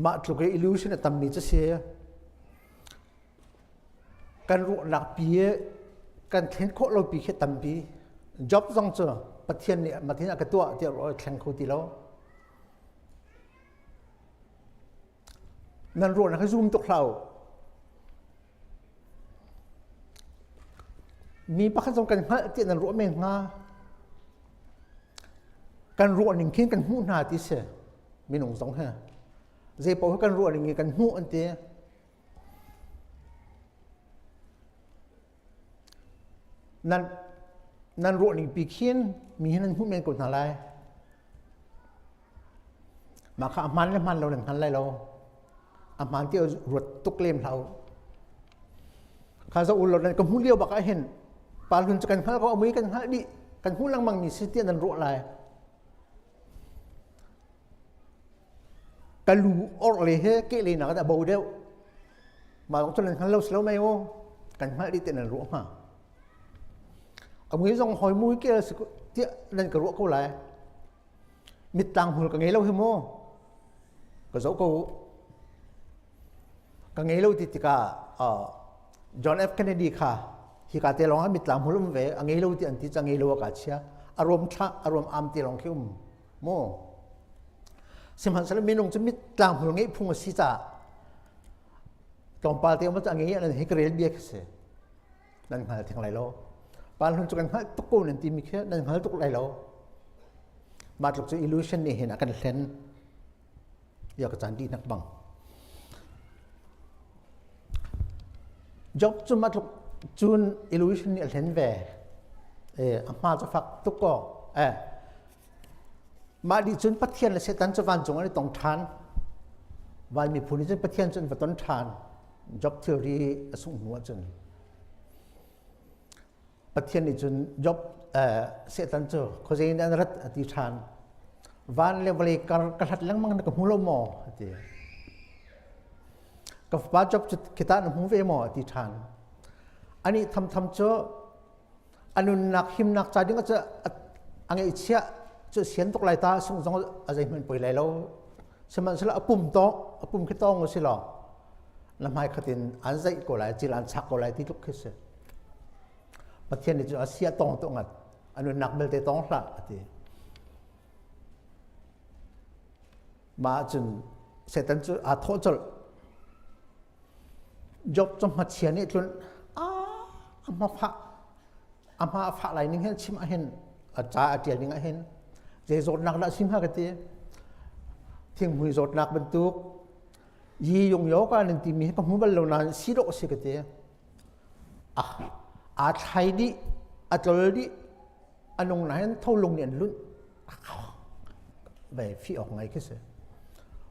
Mah tluk i illusion a tammi cu si. Kan ruahnak pi kan thlen khawh lo pi khi tampi. Job zong cu Pathian nih matin a ka tuah tiah ruah thleng kho ti lo. Nan ruahnak hi zum tuk hlah u. Mi pakhat zong kan hngalh tiah nan ruah men hnga. Kan ruah ning khin kan hmuh hna ti si. Minung zong he. Zei paoh kan ruah ning in kan hmuh an ti. Nan nan ruah ning pi khin mi hi nan hmuh men ko hna lai. Mah kha a hmaan le hmaan lo nan hngal lai lo. A hmaan ti ruat tuk lem hlah u. Kha zoh u law nan ka hmuh lio bak ah hin pa hlun cu kan hngal ko a mui kan hngalh dih kan hmuh lengmang mi si tiah nan ruah lai. Ka lu orh le he ke le nak a bo deuh. Mah lawng cu nan hngal lo si lo mei u. Kan hngalh dih tiah nan ruah hnga. A mui zong hawi mui kel si tiah nan ka ruah ko lai. Mittlang hmul ka ngei lo hi mu. Ka zoh ko. Ka ngei lo ti tikah John F. Kennedy kha hika te lawng ah mittlang hmul um ve a ngei lo ti an ti ca ngei lo a ka chia. A ruam thlah a ruam am ti lawng khi um mu. Sihmanhsehlaw minung cu mittlang hmul ngeih phung a si caah tlawmpal te um a ngei an hi ka rel bia khi si. Nan hngal theng lai lo. Pa hlun cu kan hngalh tuk ko nan timi khi nan hngal tuk lai lo. Mah tluk cu illusion nih hin a kan hlen. Ya ka caan dihnak bang. Job cu mah tluk cun illusion nih a hlen ve. E, a hma cu fak tuk ko. Eh, mah dih cun Pathian le Satan cu vancung an i tong ṭhan. Van miphun nih cun Pathian cu an va ton ṭhan. Job thilri a sungh hnu ahcun. Pathian nih cun Job Satan cu khuazei in an rat a ti ṭhan. Van le vawlei kar ka hlat lengmang na ka hmu lo maw? a ti. Ka fapa Job cu khita na hmu ve maw? a ti ṭhan. Ani thamtham cu a nunnak himnak ca ding cu a ngeihchiah cu sian tuk lai ta sung zong a zeihmanh poi lai lo. Sihmanhsehlaw a pum tawng a pum khi tawng si law na hmai khat in an zeih ko lai cil an chak ko lai ti tluk khi si. Pathian nih cun a sia tawng tu ngat a nunnak belte tawng hlah a ti. Mah cun Satan cu aa thawh colh. Job cu hmachia nih tlun a hma fah a hma a fah lai ning hin chim ahhin a ca a ṭial ning ahhin zei zawtnak dah si hnga ka ti. Thinghmui zawtnak bantuk yi yung yo ka nan timi hi ka hmu bal lo nain si dawh a si ka ti. Aa thlai dih, a tlol dih, a nung nain tholung nih an lunh ve fi awk ngai khi si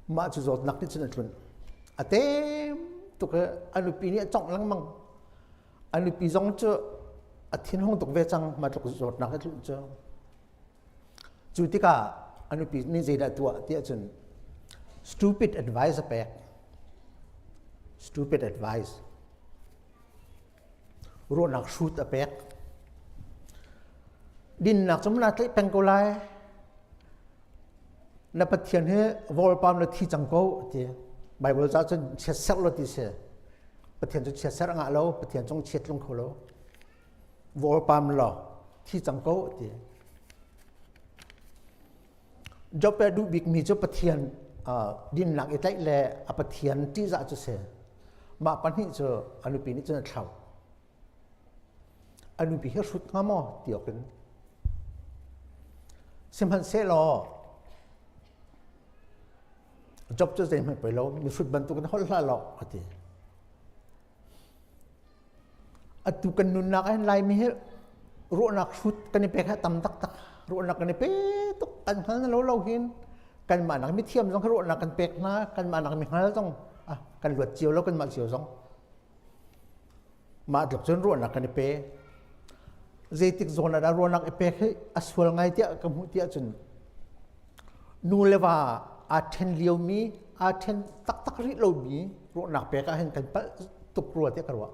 mah cu zawtnak nih cun a tlunh a tem tuk i a nupi nih a congh lengmang a nupi zong cu a thinhung tuk ve cang mah tluk zawtnak a tlunh cu cu tikah a nupi nih zeidah tuah tiah cun stupid advice a pek stupid advice Ruahnak hrut a pek. Dinnak cu na tlaih peng ko lai. Na Pathian hi vawlpam na thi cang ko ti. Bible ca cun chiatserh lo ti si. Pathian cu chiatserh a ngah lo, Pathian cung chiat tlung kho lo. Vawlpam law thi cang ko ti. Job le duh bikmi cu Pathian dinnak i tlaih le a Pathian ṭihzah cu si. Mah pahnih cu a nupi nih cun a thlauh. A nupi hi hrut hnga maw ti awk in. Sihmanhsehlaw Job cu zeihmanh poi lo, mihrut bantukin holh hlah law a ti. Atu kan nunnak ah hin Laimi hi ruahnak hrut kan i pek hi a tam taktak. Ruahnak kan i pe tuk kan hngal na lo lo hin kanmah nak mithiam zong kha ruahnak kan pek hna kanmah nak mi hngal zong ah kan luat cio lo kanmah cio zong mah tluk cun ruahnak kan i pe zeitik zawn ah dah ruahnak i pek hi a sual ngai tiah ka hmuh tiah cun nu le va aa ṭhen liomi aa ṭhen taktak rih lomi ruahnak pek ah hin kan palh tuk rua tiah ka ruah.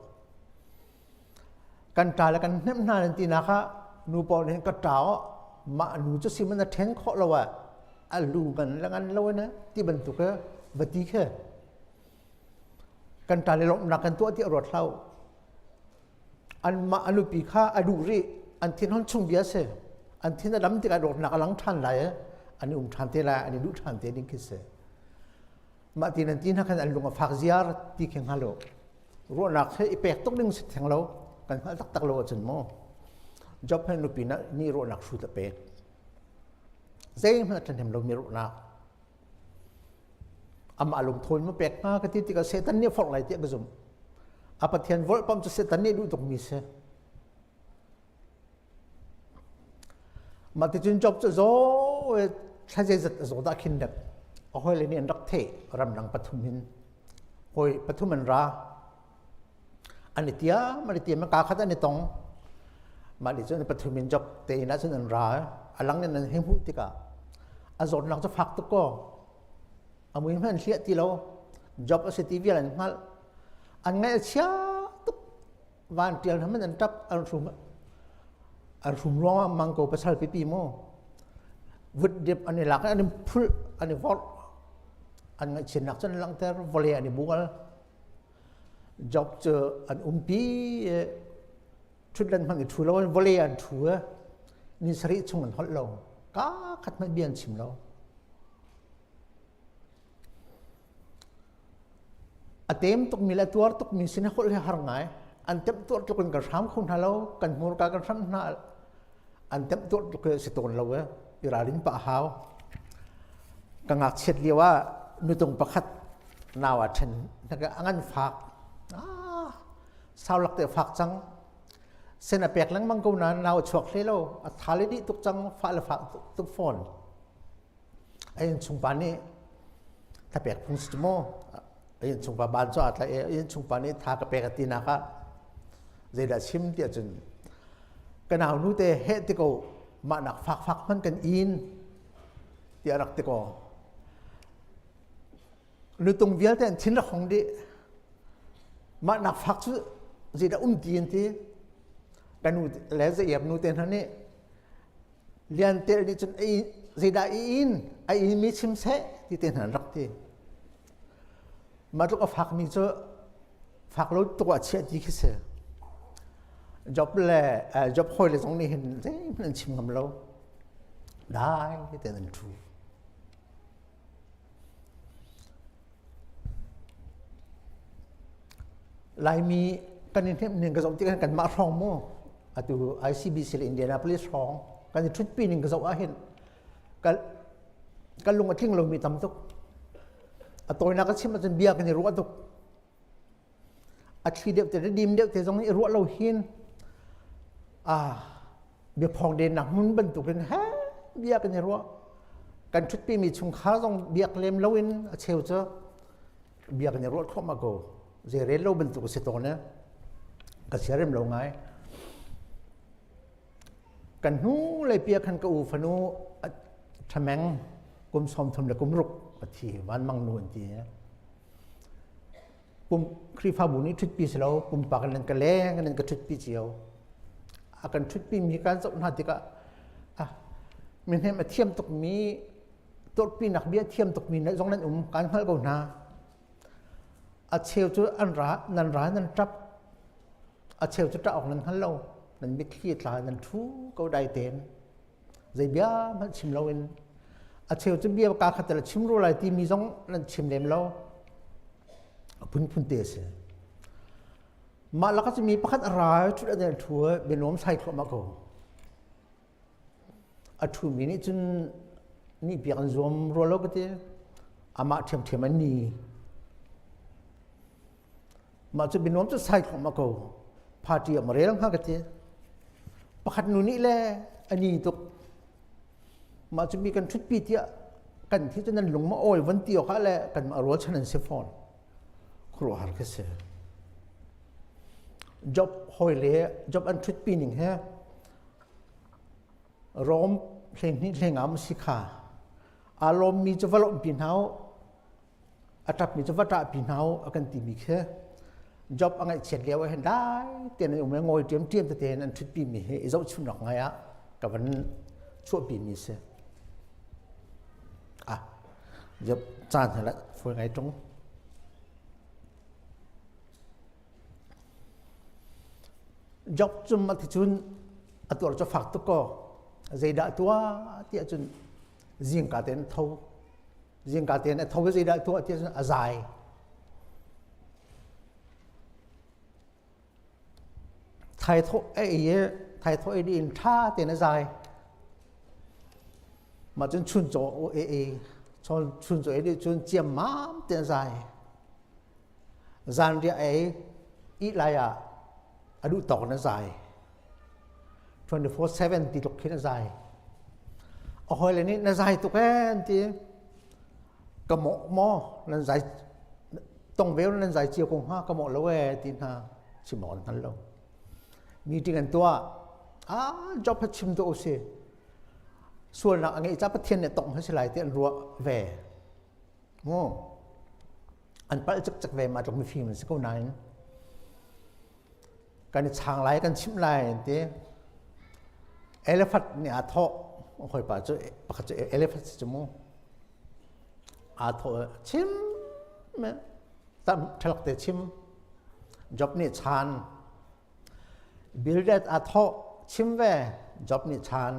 Kan ṭa le kan hnemh hna nan tinak ah nu pawl nih ka ṭa aw mah nu cu si man a ṭhen khawh lo ah a lu ngan le ngan lo in ti bantuk va ti khi kan ṭa le lawmhnak kan tuah tiah ruat hlah anmah a nupi kha a duh rih an thin hon chung bia si an thin a dam tikah dawtnak a lang ṭhan lai an i um ṭhan te lai an i duh ṭhan te ding khi si mah ti nan ti hna khan an lung a fak ziar ti khi hngal lo ruahnak he i pek tuk ding si theng lo kan hngalh taktak lo ahcun mu Job he nupi nih ruahnak hrut a pek zeihmanh a ṭhahnem lomi ruahnak Amah lungthawl ma pek hnga ka ti tikah Satan nih a forh lai tiah ka zumh. A Pathian volhpamh cu Satan nih duh tukmi si. Mah ticun Job cu zaw thla zeizat a zaw dah khin dek. A hawile nih an rak theh ramdang pathum hin. Hawi pathum an ra. An i tiam, an i tiam, kaa khat an i tong. Mah nih cun pathum in Job te inn ah cun an ra. A lang in an hei hmuh tikah a zawtnak cu fak tuk kaw a mui hmanh an hliah ti lo. Job a si ti vial an hngalh. An ngaih a chia tuk. Van ṭial hna hmanh an ṭap, an hrum. An hrum ruangah mang ko pasal pipi mu. Vut dip an i lak i an i phulh, an i vorh. An ngaihchiatnak cu an langhter, vawlei an i bual. Job cu an umpi i ṭhutdan hmanh i ṭhu lo in vawlei an ṭhu i ni sarih chung an holh lo. Kaa khat hmanh bia an chim lo. A tem tukmi le a tuar tukmi sin holh hi har ngai. An temtuar tluk in kan hram kho hna lo, kan hmurka kan hram hna. An temtuar tluk hi si tawn lo i i ralrin pah a hau. Ka ngakchiat lio ah nutung pakhat nau ah ṭhen a ngan fak ah sau lak te fak cang sen a pek lengmang ko nain nau a chuak hlei lo a tha le dih tuk cang fa le fak tuk fawn a innchungpa nih tha pek phung si maw a innchungpa ban cu aa tlaih i a innchungpa nih tha ka pek a ti nak ah zeidah chim tiah cun ka nau nu te heh ti ko mah nak fak fak hman kan in tiah rak ti ko Nutung vialte an thin rak hong dih. Mah nak fak cu Zeidah um ti an ti. Ka nu le zaiap nu te hna nih Lian Tel nih cun zeidah i in a in mi chim seh ti te hna an rak ti. Mah tluk a fakmi cu fak lo tuk ah chiah ti khi si. Job le Job hawi le zong nih hin zeihmanh an chim ngam lo. Dai tein an ṭhu. Laimi kan i hnemh ning ka zoh tikah kanmah hrawng mu atu ICBC le Indianapolis hrawng kan i ṭhutpi ning ka zoh ahhin ka ka lung a tling lomi tam tuk. A tawinak ka chim ahcun bia kan i ruah tuk. A thli deuh te le dim deuh te zong i ruah lo hin ah biaphawng dennak hmun bantukin he bia kan i ruah. Kan ṭhutpimi chungkhar zong biak lem loin a cheu cu bia kan i ruah thluahmah ko. Zei rel lo bantuk a si tawn e. Ka siarem lo ngai. Kan hnu lei pia khan ka u fanu ṭhameng kum 30 le kum ruk a thi vanmang nu an ti. Pum Khrihfabu nih ṭhutpi si lo pumpak in nan ka leng nan ka ṭhutpi cio. A kan ṭhutpi mi kan zoh hna tikah ah mihnem a thiam tukmi torhpinak bia thiam tukmi zong nan um kan hngalh ko hna. A cheu cu an ra nan ra nan ṭap a cheu cu ṭah awk nan hngal lo nan mitthli tla nan ṭhu ko dai tein zei bia hmanh chim loin a cheu cu bia kaa khat le chim ru lai timi zong nan chim lem lo a phunphun te a si mah laka cu mi pakhat a ra ṭhut a ṭhu bianuam sai thluahmah ko A ṭhumi nih cun nihpiak an zuam rua lo ka ti. Amah ṭhiamṭhiam an ni. Mah cu bianuam cu sai thluahmah ko. Party ah rel hnga ka ti. Pakhat nu nih le a ni tuk. Mah cu mi kan ṭhutpi tiah kan thi cu nan lung ma awi von ti awk ah le kanmah rualchan an si fawn. Khuaruahhar ka si. Job hawi le Job an ṭhutpi ning he Rom 12 hlengam si kha aa lawmmi cu va lawmhpi hna u a ṭapmi cu va ṭahpi hna u a kan timi khi Job a ngaihchiat lio ah hin dai tein an um i ngawi ṭiamṭiam tete in an ṭhutpi mi hi i zohchunhnak ngai ah ka van chuahpi mi si. Ah, Job caan he fawi ngai ṭung. Job cum a ti cun a tuar cu fak tuk ko. Zeidah tuah tiah cun zingka tein tho. Zingka tein a tho i zeidah tuah tiah cun a zai. Thaithawh a ei i thaithawh ei dih in ṭha tein a zai. Mah cun chuncaw a ei. Chuncaw ei dih cun ciammam tein a zai. Zanriah ei ih lai ah a duh tawk in a zai. 24/7 ti tluk khin a zai. A hawile nih na zai tuk ee an ti. Ka mawh maw nan zai tong ve nan zai cio ko hnga ka mawh lo ee ti hna chim awk an hngal lo. Meeting an tuah. Ah job ha chim tuah usih. Sualnak a ngeih ca Pathian nih tongh si lai ti an ruah ve. Mu an palh cikcek ve ma tluk mifim an si ko nain kan i chang lai kan chimh lai an ti elephant nih aa thawh hawipa cu pakhat cu elephant si cu mu aa thawh chim tam ṭhalak te chim job nih chan Bildad aa thawh chim ve job nih chan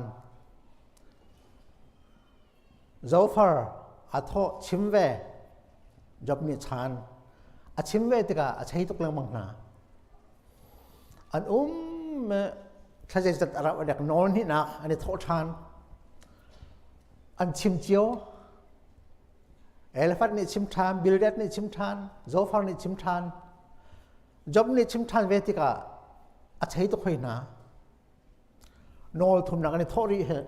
Zofar a thawh chim ve. Job nih chan a chim ve tikah a chei tuk lengmang hna. An um thla zeizat a rauh a dek nawl hnihnak an i thawh ṭhan. An chim cio. Elephant nih chim ṭhan, Bildad nih chim ṭhan, Zofar nih chim ṭhan. Job nih chim ṭhan ve tikah a chei tuk hoi hna. Nawl thumnak an i thawh rih he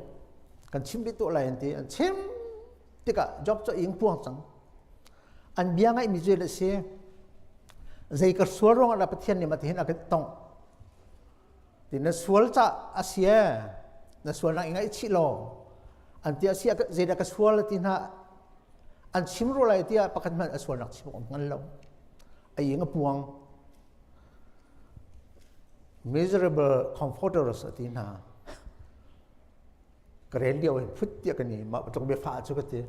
kan chim rih tuah lai an ti. An chim tikah Job cu a ing puang cang. An bia ngaihmi cu a si. Zei ka sual ruangah dah Pathian nih mah tihin a ka tongh. Ti na sual ca a si e. Na sualnak i ngaihchih law. An ti a si zeidah ka sual ti hna an chim rua lai tiah pakhat hmanh a sualnak chim awk hngal lo. A ing a puang. Miserable comforters a ti hna. Ka rel lio in phut tiah kan i mah bantuk biafah cu ka ti.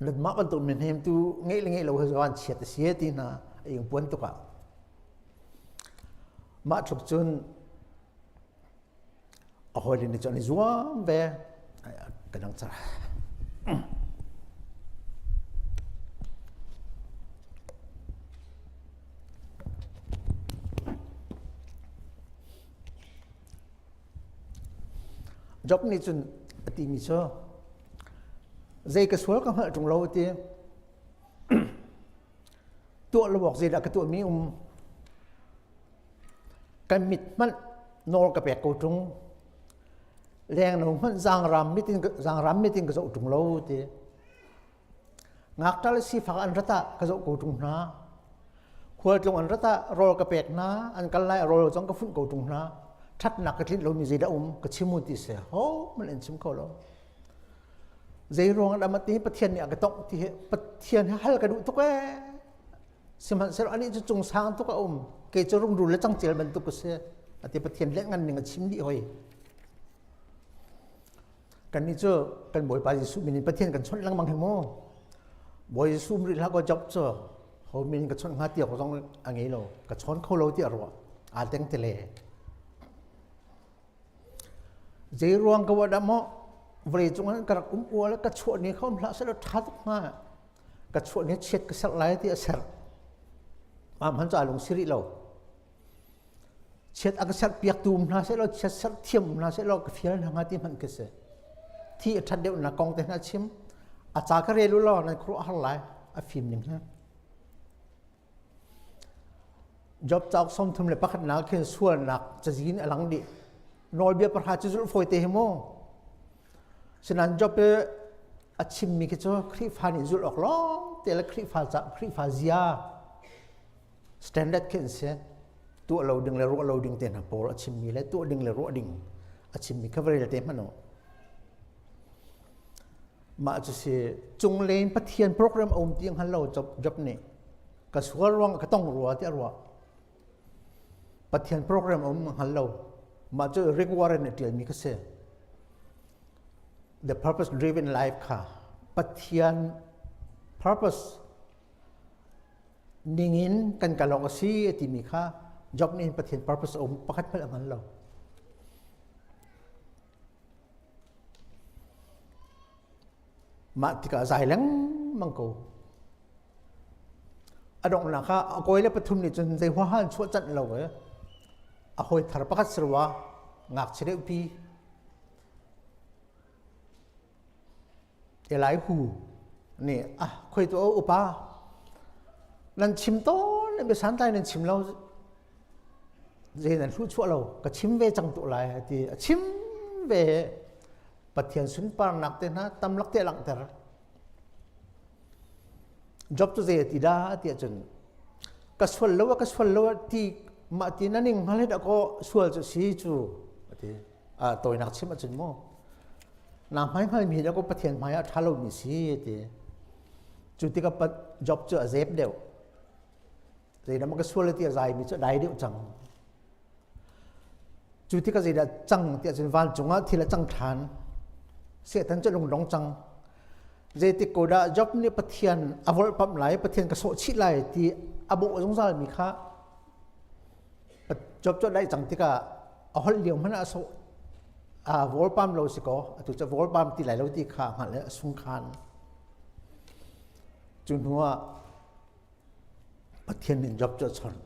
Mah bantuk mihnem tu ngeih le ngeih lo hi van chiat a si ti hna a ing puan tuk ah. Mah tluk cun a hawile nih cun an i zuam ve. Ka dang car. Job nih cun a timi cu zei ka sual ka hngalh ṭung lo ti tuah lo awk zeidah ka tuahmi um kan mit hmanh nawl ka pek ko ṭung lengno hmanh zaangram mit in zaangram mit in ka zoh ṭung lo ti Ngakṭa le sifak an rat ah ka zoh ko ṭung hna. Khualtlung an rat ah rawl ka pek hna, an kal lai rawl zong ka funh ko ṭung hna. Ṭhatnak ka tlinh lomi zeidah um ka chim u ti si. Hohmanh an chim kho lo. Zei ruang ah dah ti Pathian nih a ka tongh ti hi Pathian hi hal ka duh tuk ee. Sihmanhsehlaw anih cu cung sang tuk a um. Kei cu rungrul le cangcel bantuk ka si. Ati Pathian le ngan ning a chim dih hoi. Kannih cu kan Bawipa Jesuh min in Pathian kan chawnh lengmang hi mu. Bawi Jesuh um rih hlah kaw Job cu ho min ka chawnh hnga ti awk zong a ngei lo. Ka chawn kho lo ti a ruah. Aa teng tele. Zei ruang ka wa dah maw vawlei cung ah ka rak um ual ka chuah ni kha um hlah seh law ṭha tuk hnga. Ka chuah ni chiat ka serh lai ti a serh. Mah hman cu aa lung si rih lo. Chiat a ka serhpiaktu um hna sehlaw chiat serh thiam um hna sehlaw ka fial hna hnga ti hmanh khi si. Thi a ṭhat deuhnak kong te hna chim. A ca ka rel u law nan khuaruah a har lai. A fim ning hi. Job cauk 31nak khin sualnak cazin a lang dih. Nawlbia pahra cu zulh fawi te hi mu. Sinain Job i a chimmi khi cu Khrihfa nih zulh awk lawng te le Khrihfa ca Khrihfa zia standard khi an si. Tuah lo ding le ruah lo ding te hna pawl a chimmi le tuah ding le ruah ding a chimmi kha va rel te hmanh u. Mah cu si cunglei in Pathian program a um ti hngal lo Job, Job nih ka sual ruang ka tong rua ti a ruah. Pathian program a um hngal lo. Mah cu Rick Warren a ṭialmi kha si. The Purpose Driven Life kha Pathian purpose ningin kan kal awk a si a timi kha Job nih Pathian purpose a um pakhat hmanh a hngal lo. Mah tikah zai lengmang ko. A donghnak ah a kawi le pathum nih cun zei huaha an chuah canh lo e. A hawi thar pakhat sirwa ngakchia deuhpi Elihu nih ah khoi tu upa nan chim tawn bia santlai nan chim lo zei nan hlu chuah lo ka chim ve cang tu lai a ti a chim ve Pathian sunparnak te hna tamlak te langhter Job cu zei a ti dah ti ahcun ka sual lo ka sual lo ti mah ti na ning hngal dah ko sual cu si cu a ti a tawinak chim ahcun mu na hmai hngal mi dah ko Pathian hmai ah ṭha lo mi si ti cu tikah Job cu a zep deuh zeidah ka sual ti a zai mi cu a dai deuh cang Cu tikah zeidah cang tiah cun vancung ah thil a cang ṭhan. Satan cu lungdong cang. Zeitik ko dah Job nih Pathian a volhpamh lai, Pathian ka sawh chih lai ti a bawh zungzal mi kha Job cu a daih cang tikah a holh lio hmanh ah a sawh a vawlpam lo si kaw atu cu vawlpam ti lai lo ti kha hngalh le a sungkhan. Cu hnu ah Pathian nih Job cu a chawnh.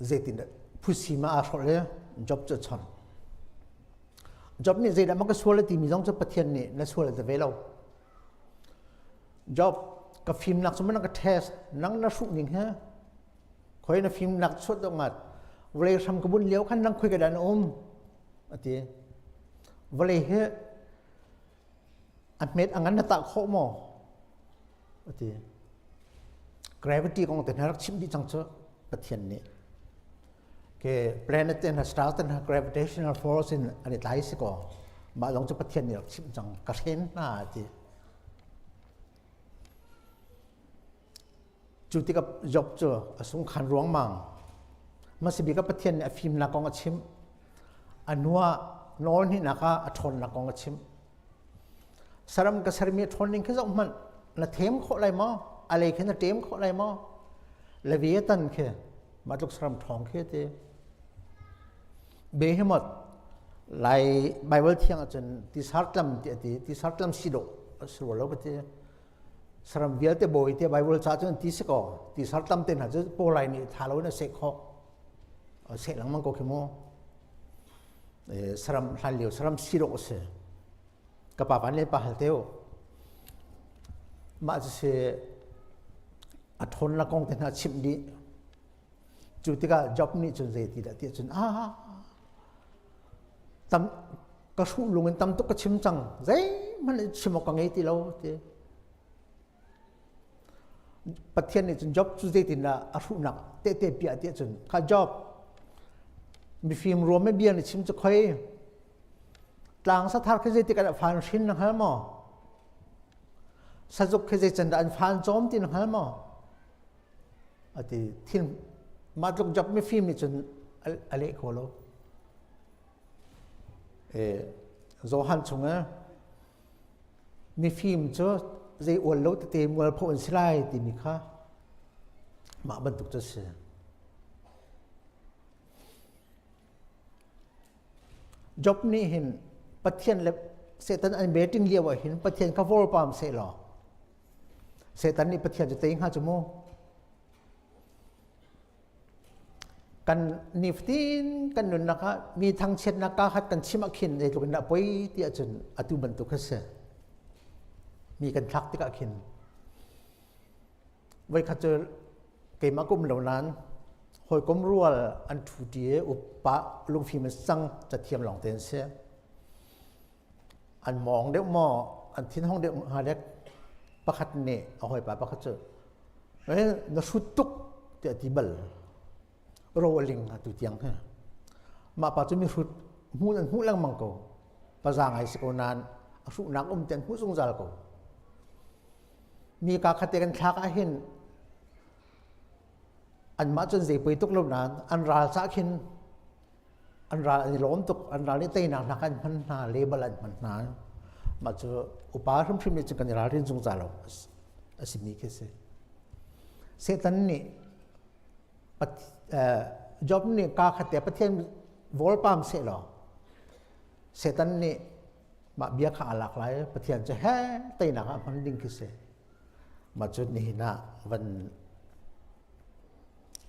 Zeitindah phusim ah aa hrolh i Job cu a chawnh. Job nih zeidah maw ka sual a timi zong cu Pathian nih na sual a ti ve lo. Job, ka fimnak cu na ka test, nang na hruh ning he khoi na fimnak chuat deuh ngat vawlei hram ka bunh lio khan nang khoi ka dah na um a ti. Vawlei hi a hmet a ngan na tah khawh maw a ti gravity kong te hna rak chimh dih cang cu Pathian nih ke planet te hna star te hna gravitational force in an i tlai si ko mah zong cu Pathian nih rak chimh cang ka hren hna a ti. Cu tikah Job cu a sungkhan ruangmang. Hmasabik ah Pathian nih a fimnak kong a chimh. A hnuah nawl hnihnak ah a ṭhawnnak kong a chimh. Saram ka sermi a ṭhawn ning khi zoh hmanh na them khawh lai maw? A lei khi na ṭem khawh lai maw? Leviathan khi mah tluk saram ṭhawng khi ti. Behemoth Lai Bible thiang ahcun tisartlam ti a ti tisartlam si dawh a si rua lo ka ti. Saram vialte bawi te Bible ca cun ti si ko ti sartlam te hna cu pawlai nih tha lo in a seh khawh a seh lengmang ko khi mu saram hlan lio saram si dawh a si ka pa van le pa hal teu mah cu si a ṭhawn la kong te hna chimh dih cu tikah Job nih cun zei ti dah ti cun ah tam ka hruh lung in tam tuk ka chim cang zeihmanh chim awk ka ngei ti lo ti Pathian nih cun Job cu zeitindah a hruhnak tehte piah ti cun kha Job mifim ruam i bia na chim cu khoi tlang sathar khi zeitik ah fan hrin na hngal maw sazuk khi zei can dah an fan cawm ti na hngal maw ati thil mah tluk Job mifim nih cun a leh kho lo Johan chung ah mifim cu zei ual lo tete mualpho an si lai timi kha mah bantuk cu a si. Job nih hin Pathian le Satan an betting lio ah hin Pathian kha vawlpam seh law Satan nih Pathian cu tei hnga cu mu. Kan nifatin kan nunnak ah mi thangchiatnak kaa khat kan chim ah khin zeitluk in dah poi ti ahcun atu bantuk kha si. Mi kan thlak tikah khin voikhat cu keimah ka um lo nain hawikom rual an ṭhu ṭi i upa lungfim in cang cathiam lawng te an si. An mawng deuh maw an thinhung deuh hnga dek pakhat nih a hawipa pakhat cu na hrut tuk tiah ti bal ro a ling atu tiang hi mah pa cu mihrut hmuh an hmuh lengmang ko paza ngai si ko nain a hruhnak um te an hmuh zungzal ko mi ka khate kan thlak ah hin anmah cun zei poi tuk lo nain an ral cah khin an ral an i lawm tuk an ral nih teinak hna kan hman hna label an hman hna mah cu upa hrimhrim nih cun kan i ralrin zungzal lo a simi khi si Satan nih Job nih kaa khat te Pathian vawlpam seh law Satan nih mah bia kha a lak lai Pathian cu he teinak ah hman ding khi si mah cu nihin ah van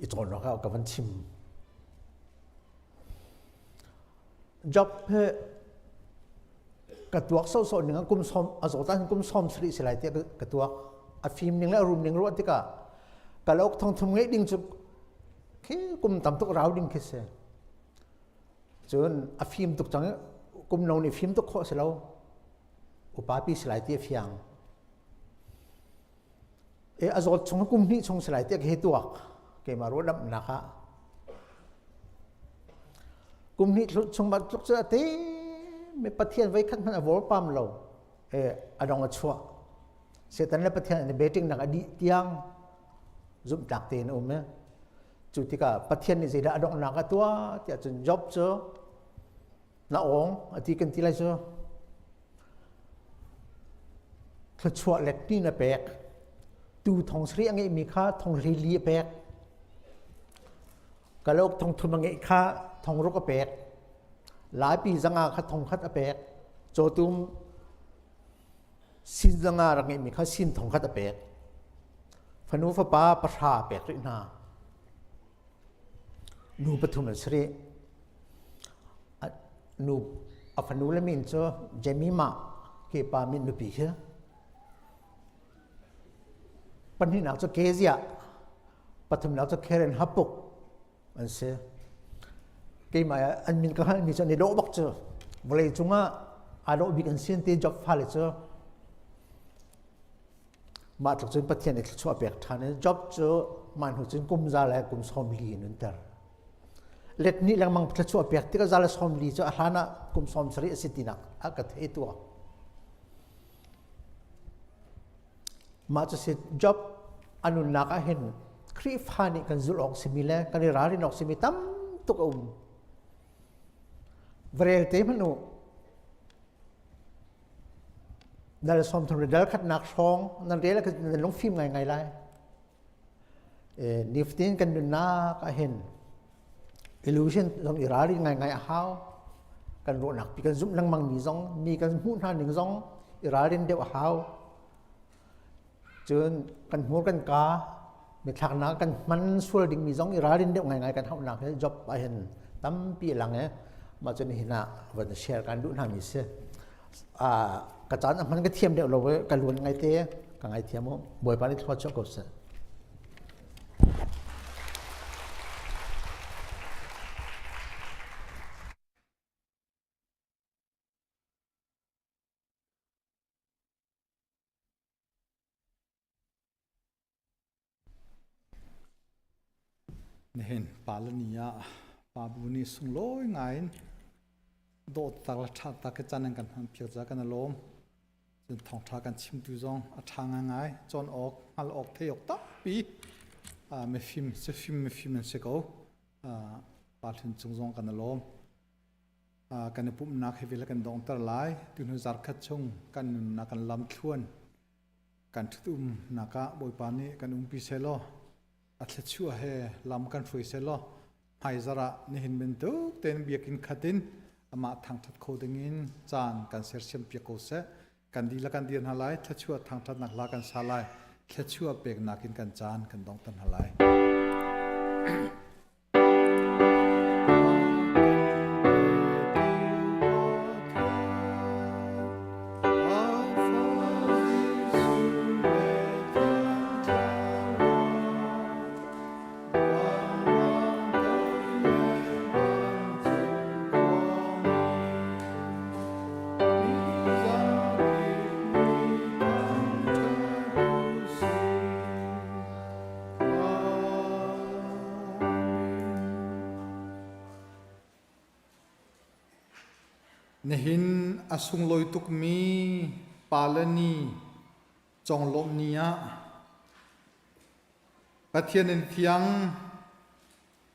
i cawn awk ah ka van chim. Job hi ka tuak sawhsawh ning ah kum som a zawt ahhin kum som sarih si lai tiah ka tuak. A fim ning le a rum ning ruah tikah kalauk thong thum ngeih ding cu khi kum tam tuk rau ding khi si. Cun a fim tuk cang kum no nih fim tuk khawh si lo. Upa pi si lai ti a fiang. E a zawt chung kum hnih chung si lai tiah ka hei tuak keimah ruahdamhnak ah kum hnih chung bantuk cu a te mi Pathian voi khat hmanh a vawl pam lo e a dong a chuah Satan le Pathian an i betting nak a dih tiang zumhtlak tein a um e cu tikah Pathian nih zeidah a donghnak a tuah tiah cun Job cu na awng a ti kan ti lai cu thluachuah let ni na pek tu thong sri a ngeihmi kha thong hli li a pek kalauk thong thum a ngeih kha thong ruk a pek laipi zanga kha thong khat a pek cawtum sin zanga rak ngeihmi kha sin thong khat a pek fanu fapa pahra a pek rih hna nu pathum an si rih Nu a fanu le min cu Jemimah hi pa min nupi khi. Pahnihnak cu Keziah, pathumnak cu Karen Hapuk an si. Keimah an min ka hngalhmi cu an i dawh bak cu. Vawlei cungah aa dawh bik an si an ti Job fale cu. Mah tluk cun Pathian nih thluachuah pek ṭhan i Job cu mah hnu cun kum za le kum sawm li in nunter. Let hnih lengmang thluachuah pek tikah za le sawm li cu a hlan ah kum sawm sarih a si tinak a ka thei tuah. Mah cu si Job. A nunnak ah hin Khrihfa nih kan zulh awk simi le kan i ralrin awk simi tam tuk a um. Varel te hmanh u. Dal 30 le dal khatnak hrawng nan rel nan lungfim ngaingai lai. Nifatin kan nunnak ah hin illusion zong i ralrin ngaingai a hau. Kan ruahnak pi kan zumh lengmang mi zong mi kan hmuh hna ning zong i ralrin deuh a hau. Cun kan hmur kan ka mithlaknak kan hman sual dingmi zong i ralrin deuh ngaingai kan hauhnak hi job ah hin tampi a lang i mah cun hin ah van share kan duh hna mi si. Ka caan a hman ka thiam deuh lo i ka luan ngai te ka ngai thiam u. Bawipa nih thlua chuah ko seh. Nihin Palani ah Pabu nih sunglawi ngai in dawt tak le ṭha tak ke caan an kan hman piak ca kan i lawm. Cun thawngṭha kan chimtu zong a ṭha ngaingai. Cawn awk, hngalh awk, theih awk tampi mifim, sifim mifim an si ko. Pa Hlun cung zong kan i lawm. Kan i pumhnak hi vil kan donghter lai. Tuhnu zarkhat chung kan nunnak kan lamthluan kan ṭhut-umnak ah Bawipa nih kan umpi sehlaw a thluachuah he lam kan hruai sehlaw hmaizarh ah nihin bantuk tein biakinn khat in amah thangṭhat kho dingin caan kan sersiam piak ko seh. Kan dihlak kan dir hna lai, thluachuah thangṭhatnak hla kan sa lai, thluachuah peknak in kan caan kan donghter hna lai. Nihin a sunglawi tukmi pale ni conglawmh ni ah Pathian in thiang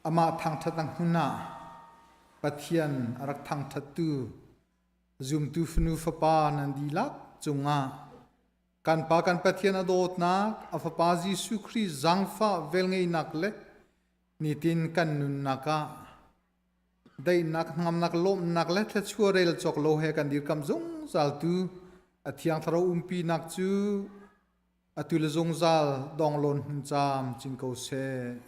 amah thangṭhatnak hmun ah Pathian a rak thangṭhattu zumtu fanu fapa nan dihlak cungah Kan Pa kan Pathian a dawtnak, a Fapa Jesuh Khrih zaangfah velngeihnak le nitin kan nunnak ah daihnak, hnangamnak, lawmhnak le thluachuah rel cawk lo he kan dirkam zungzal tu a Thiang Thlarau umpinak cu atu le zungzal donglawn hmun caam cin ko seh.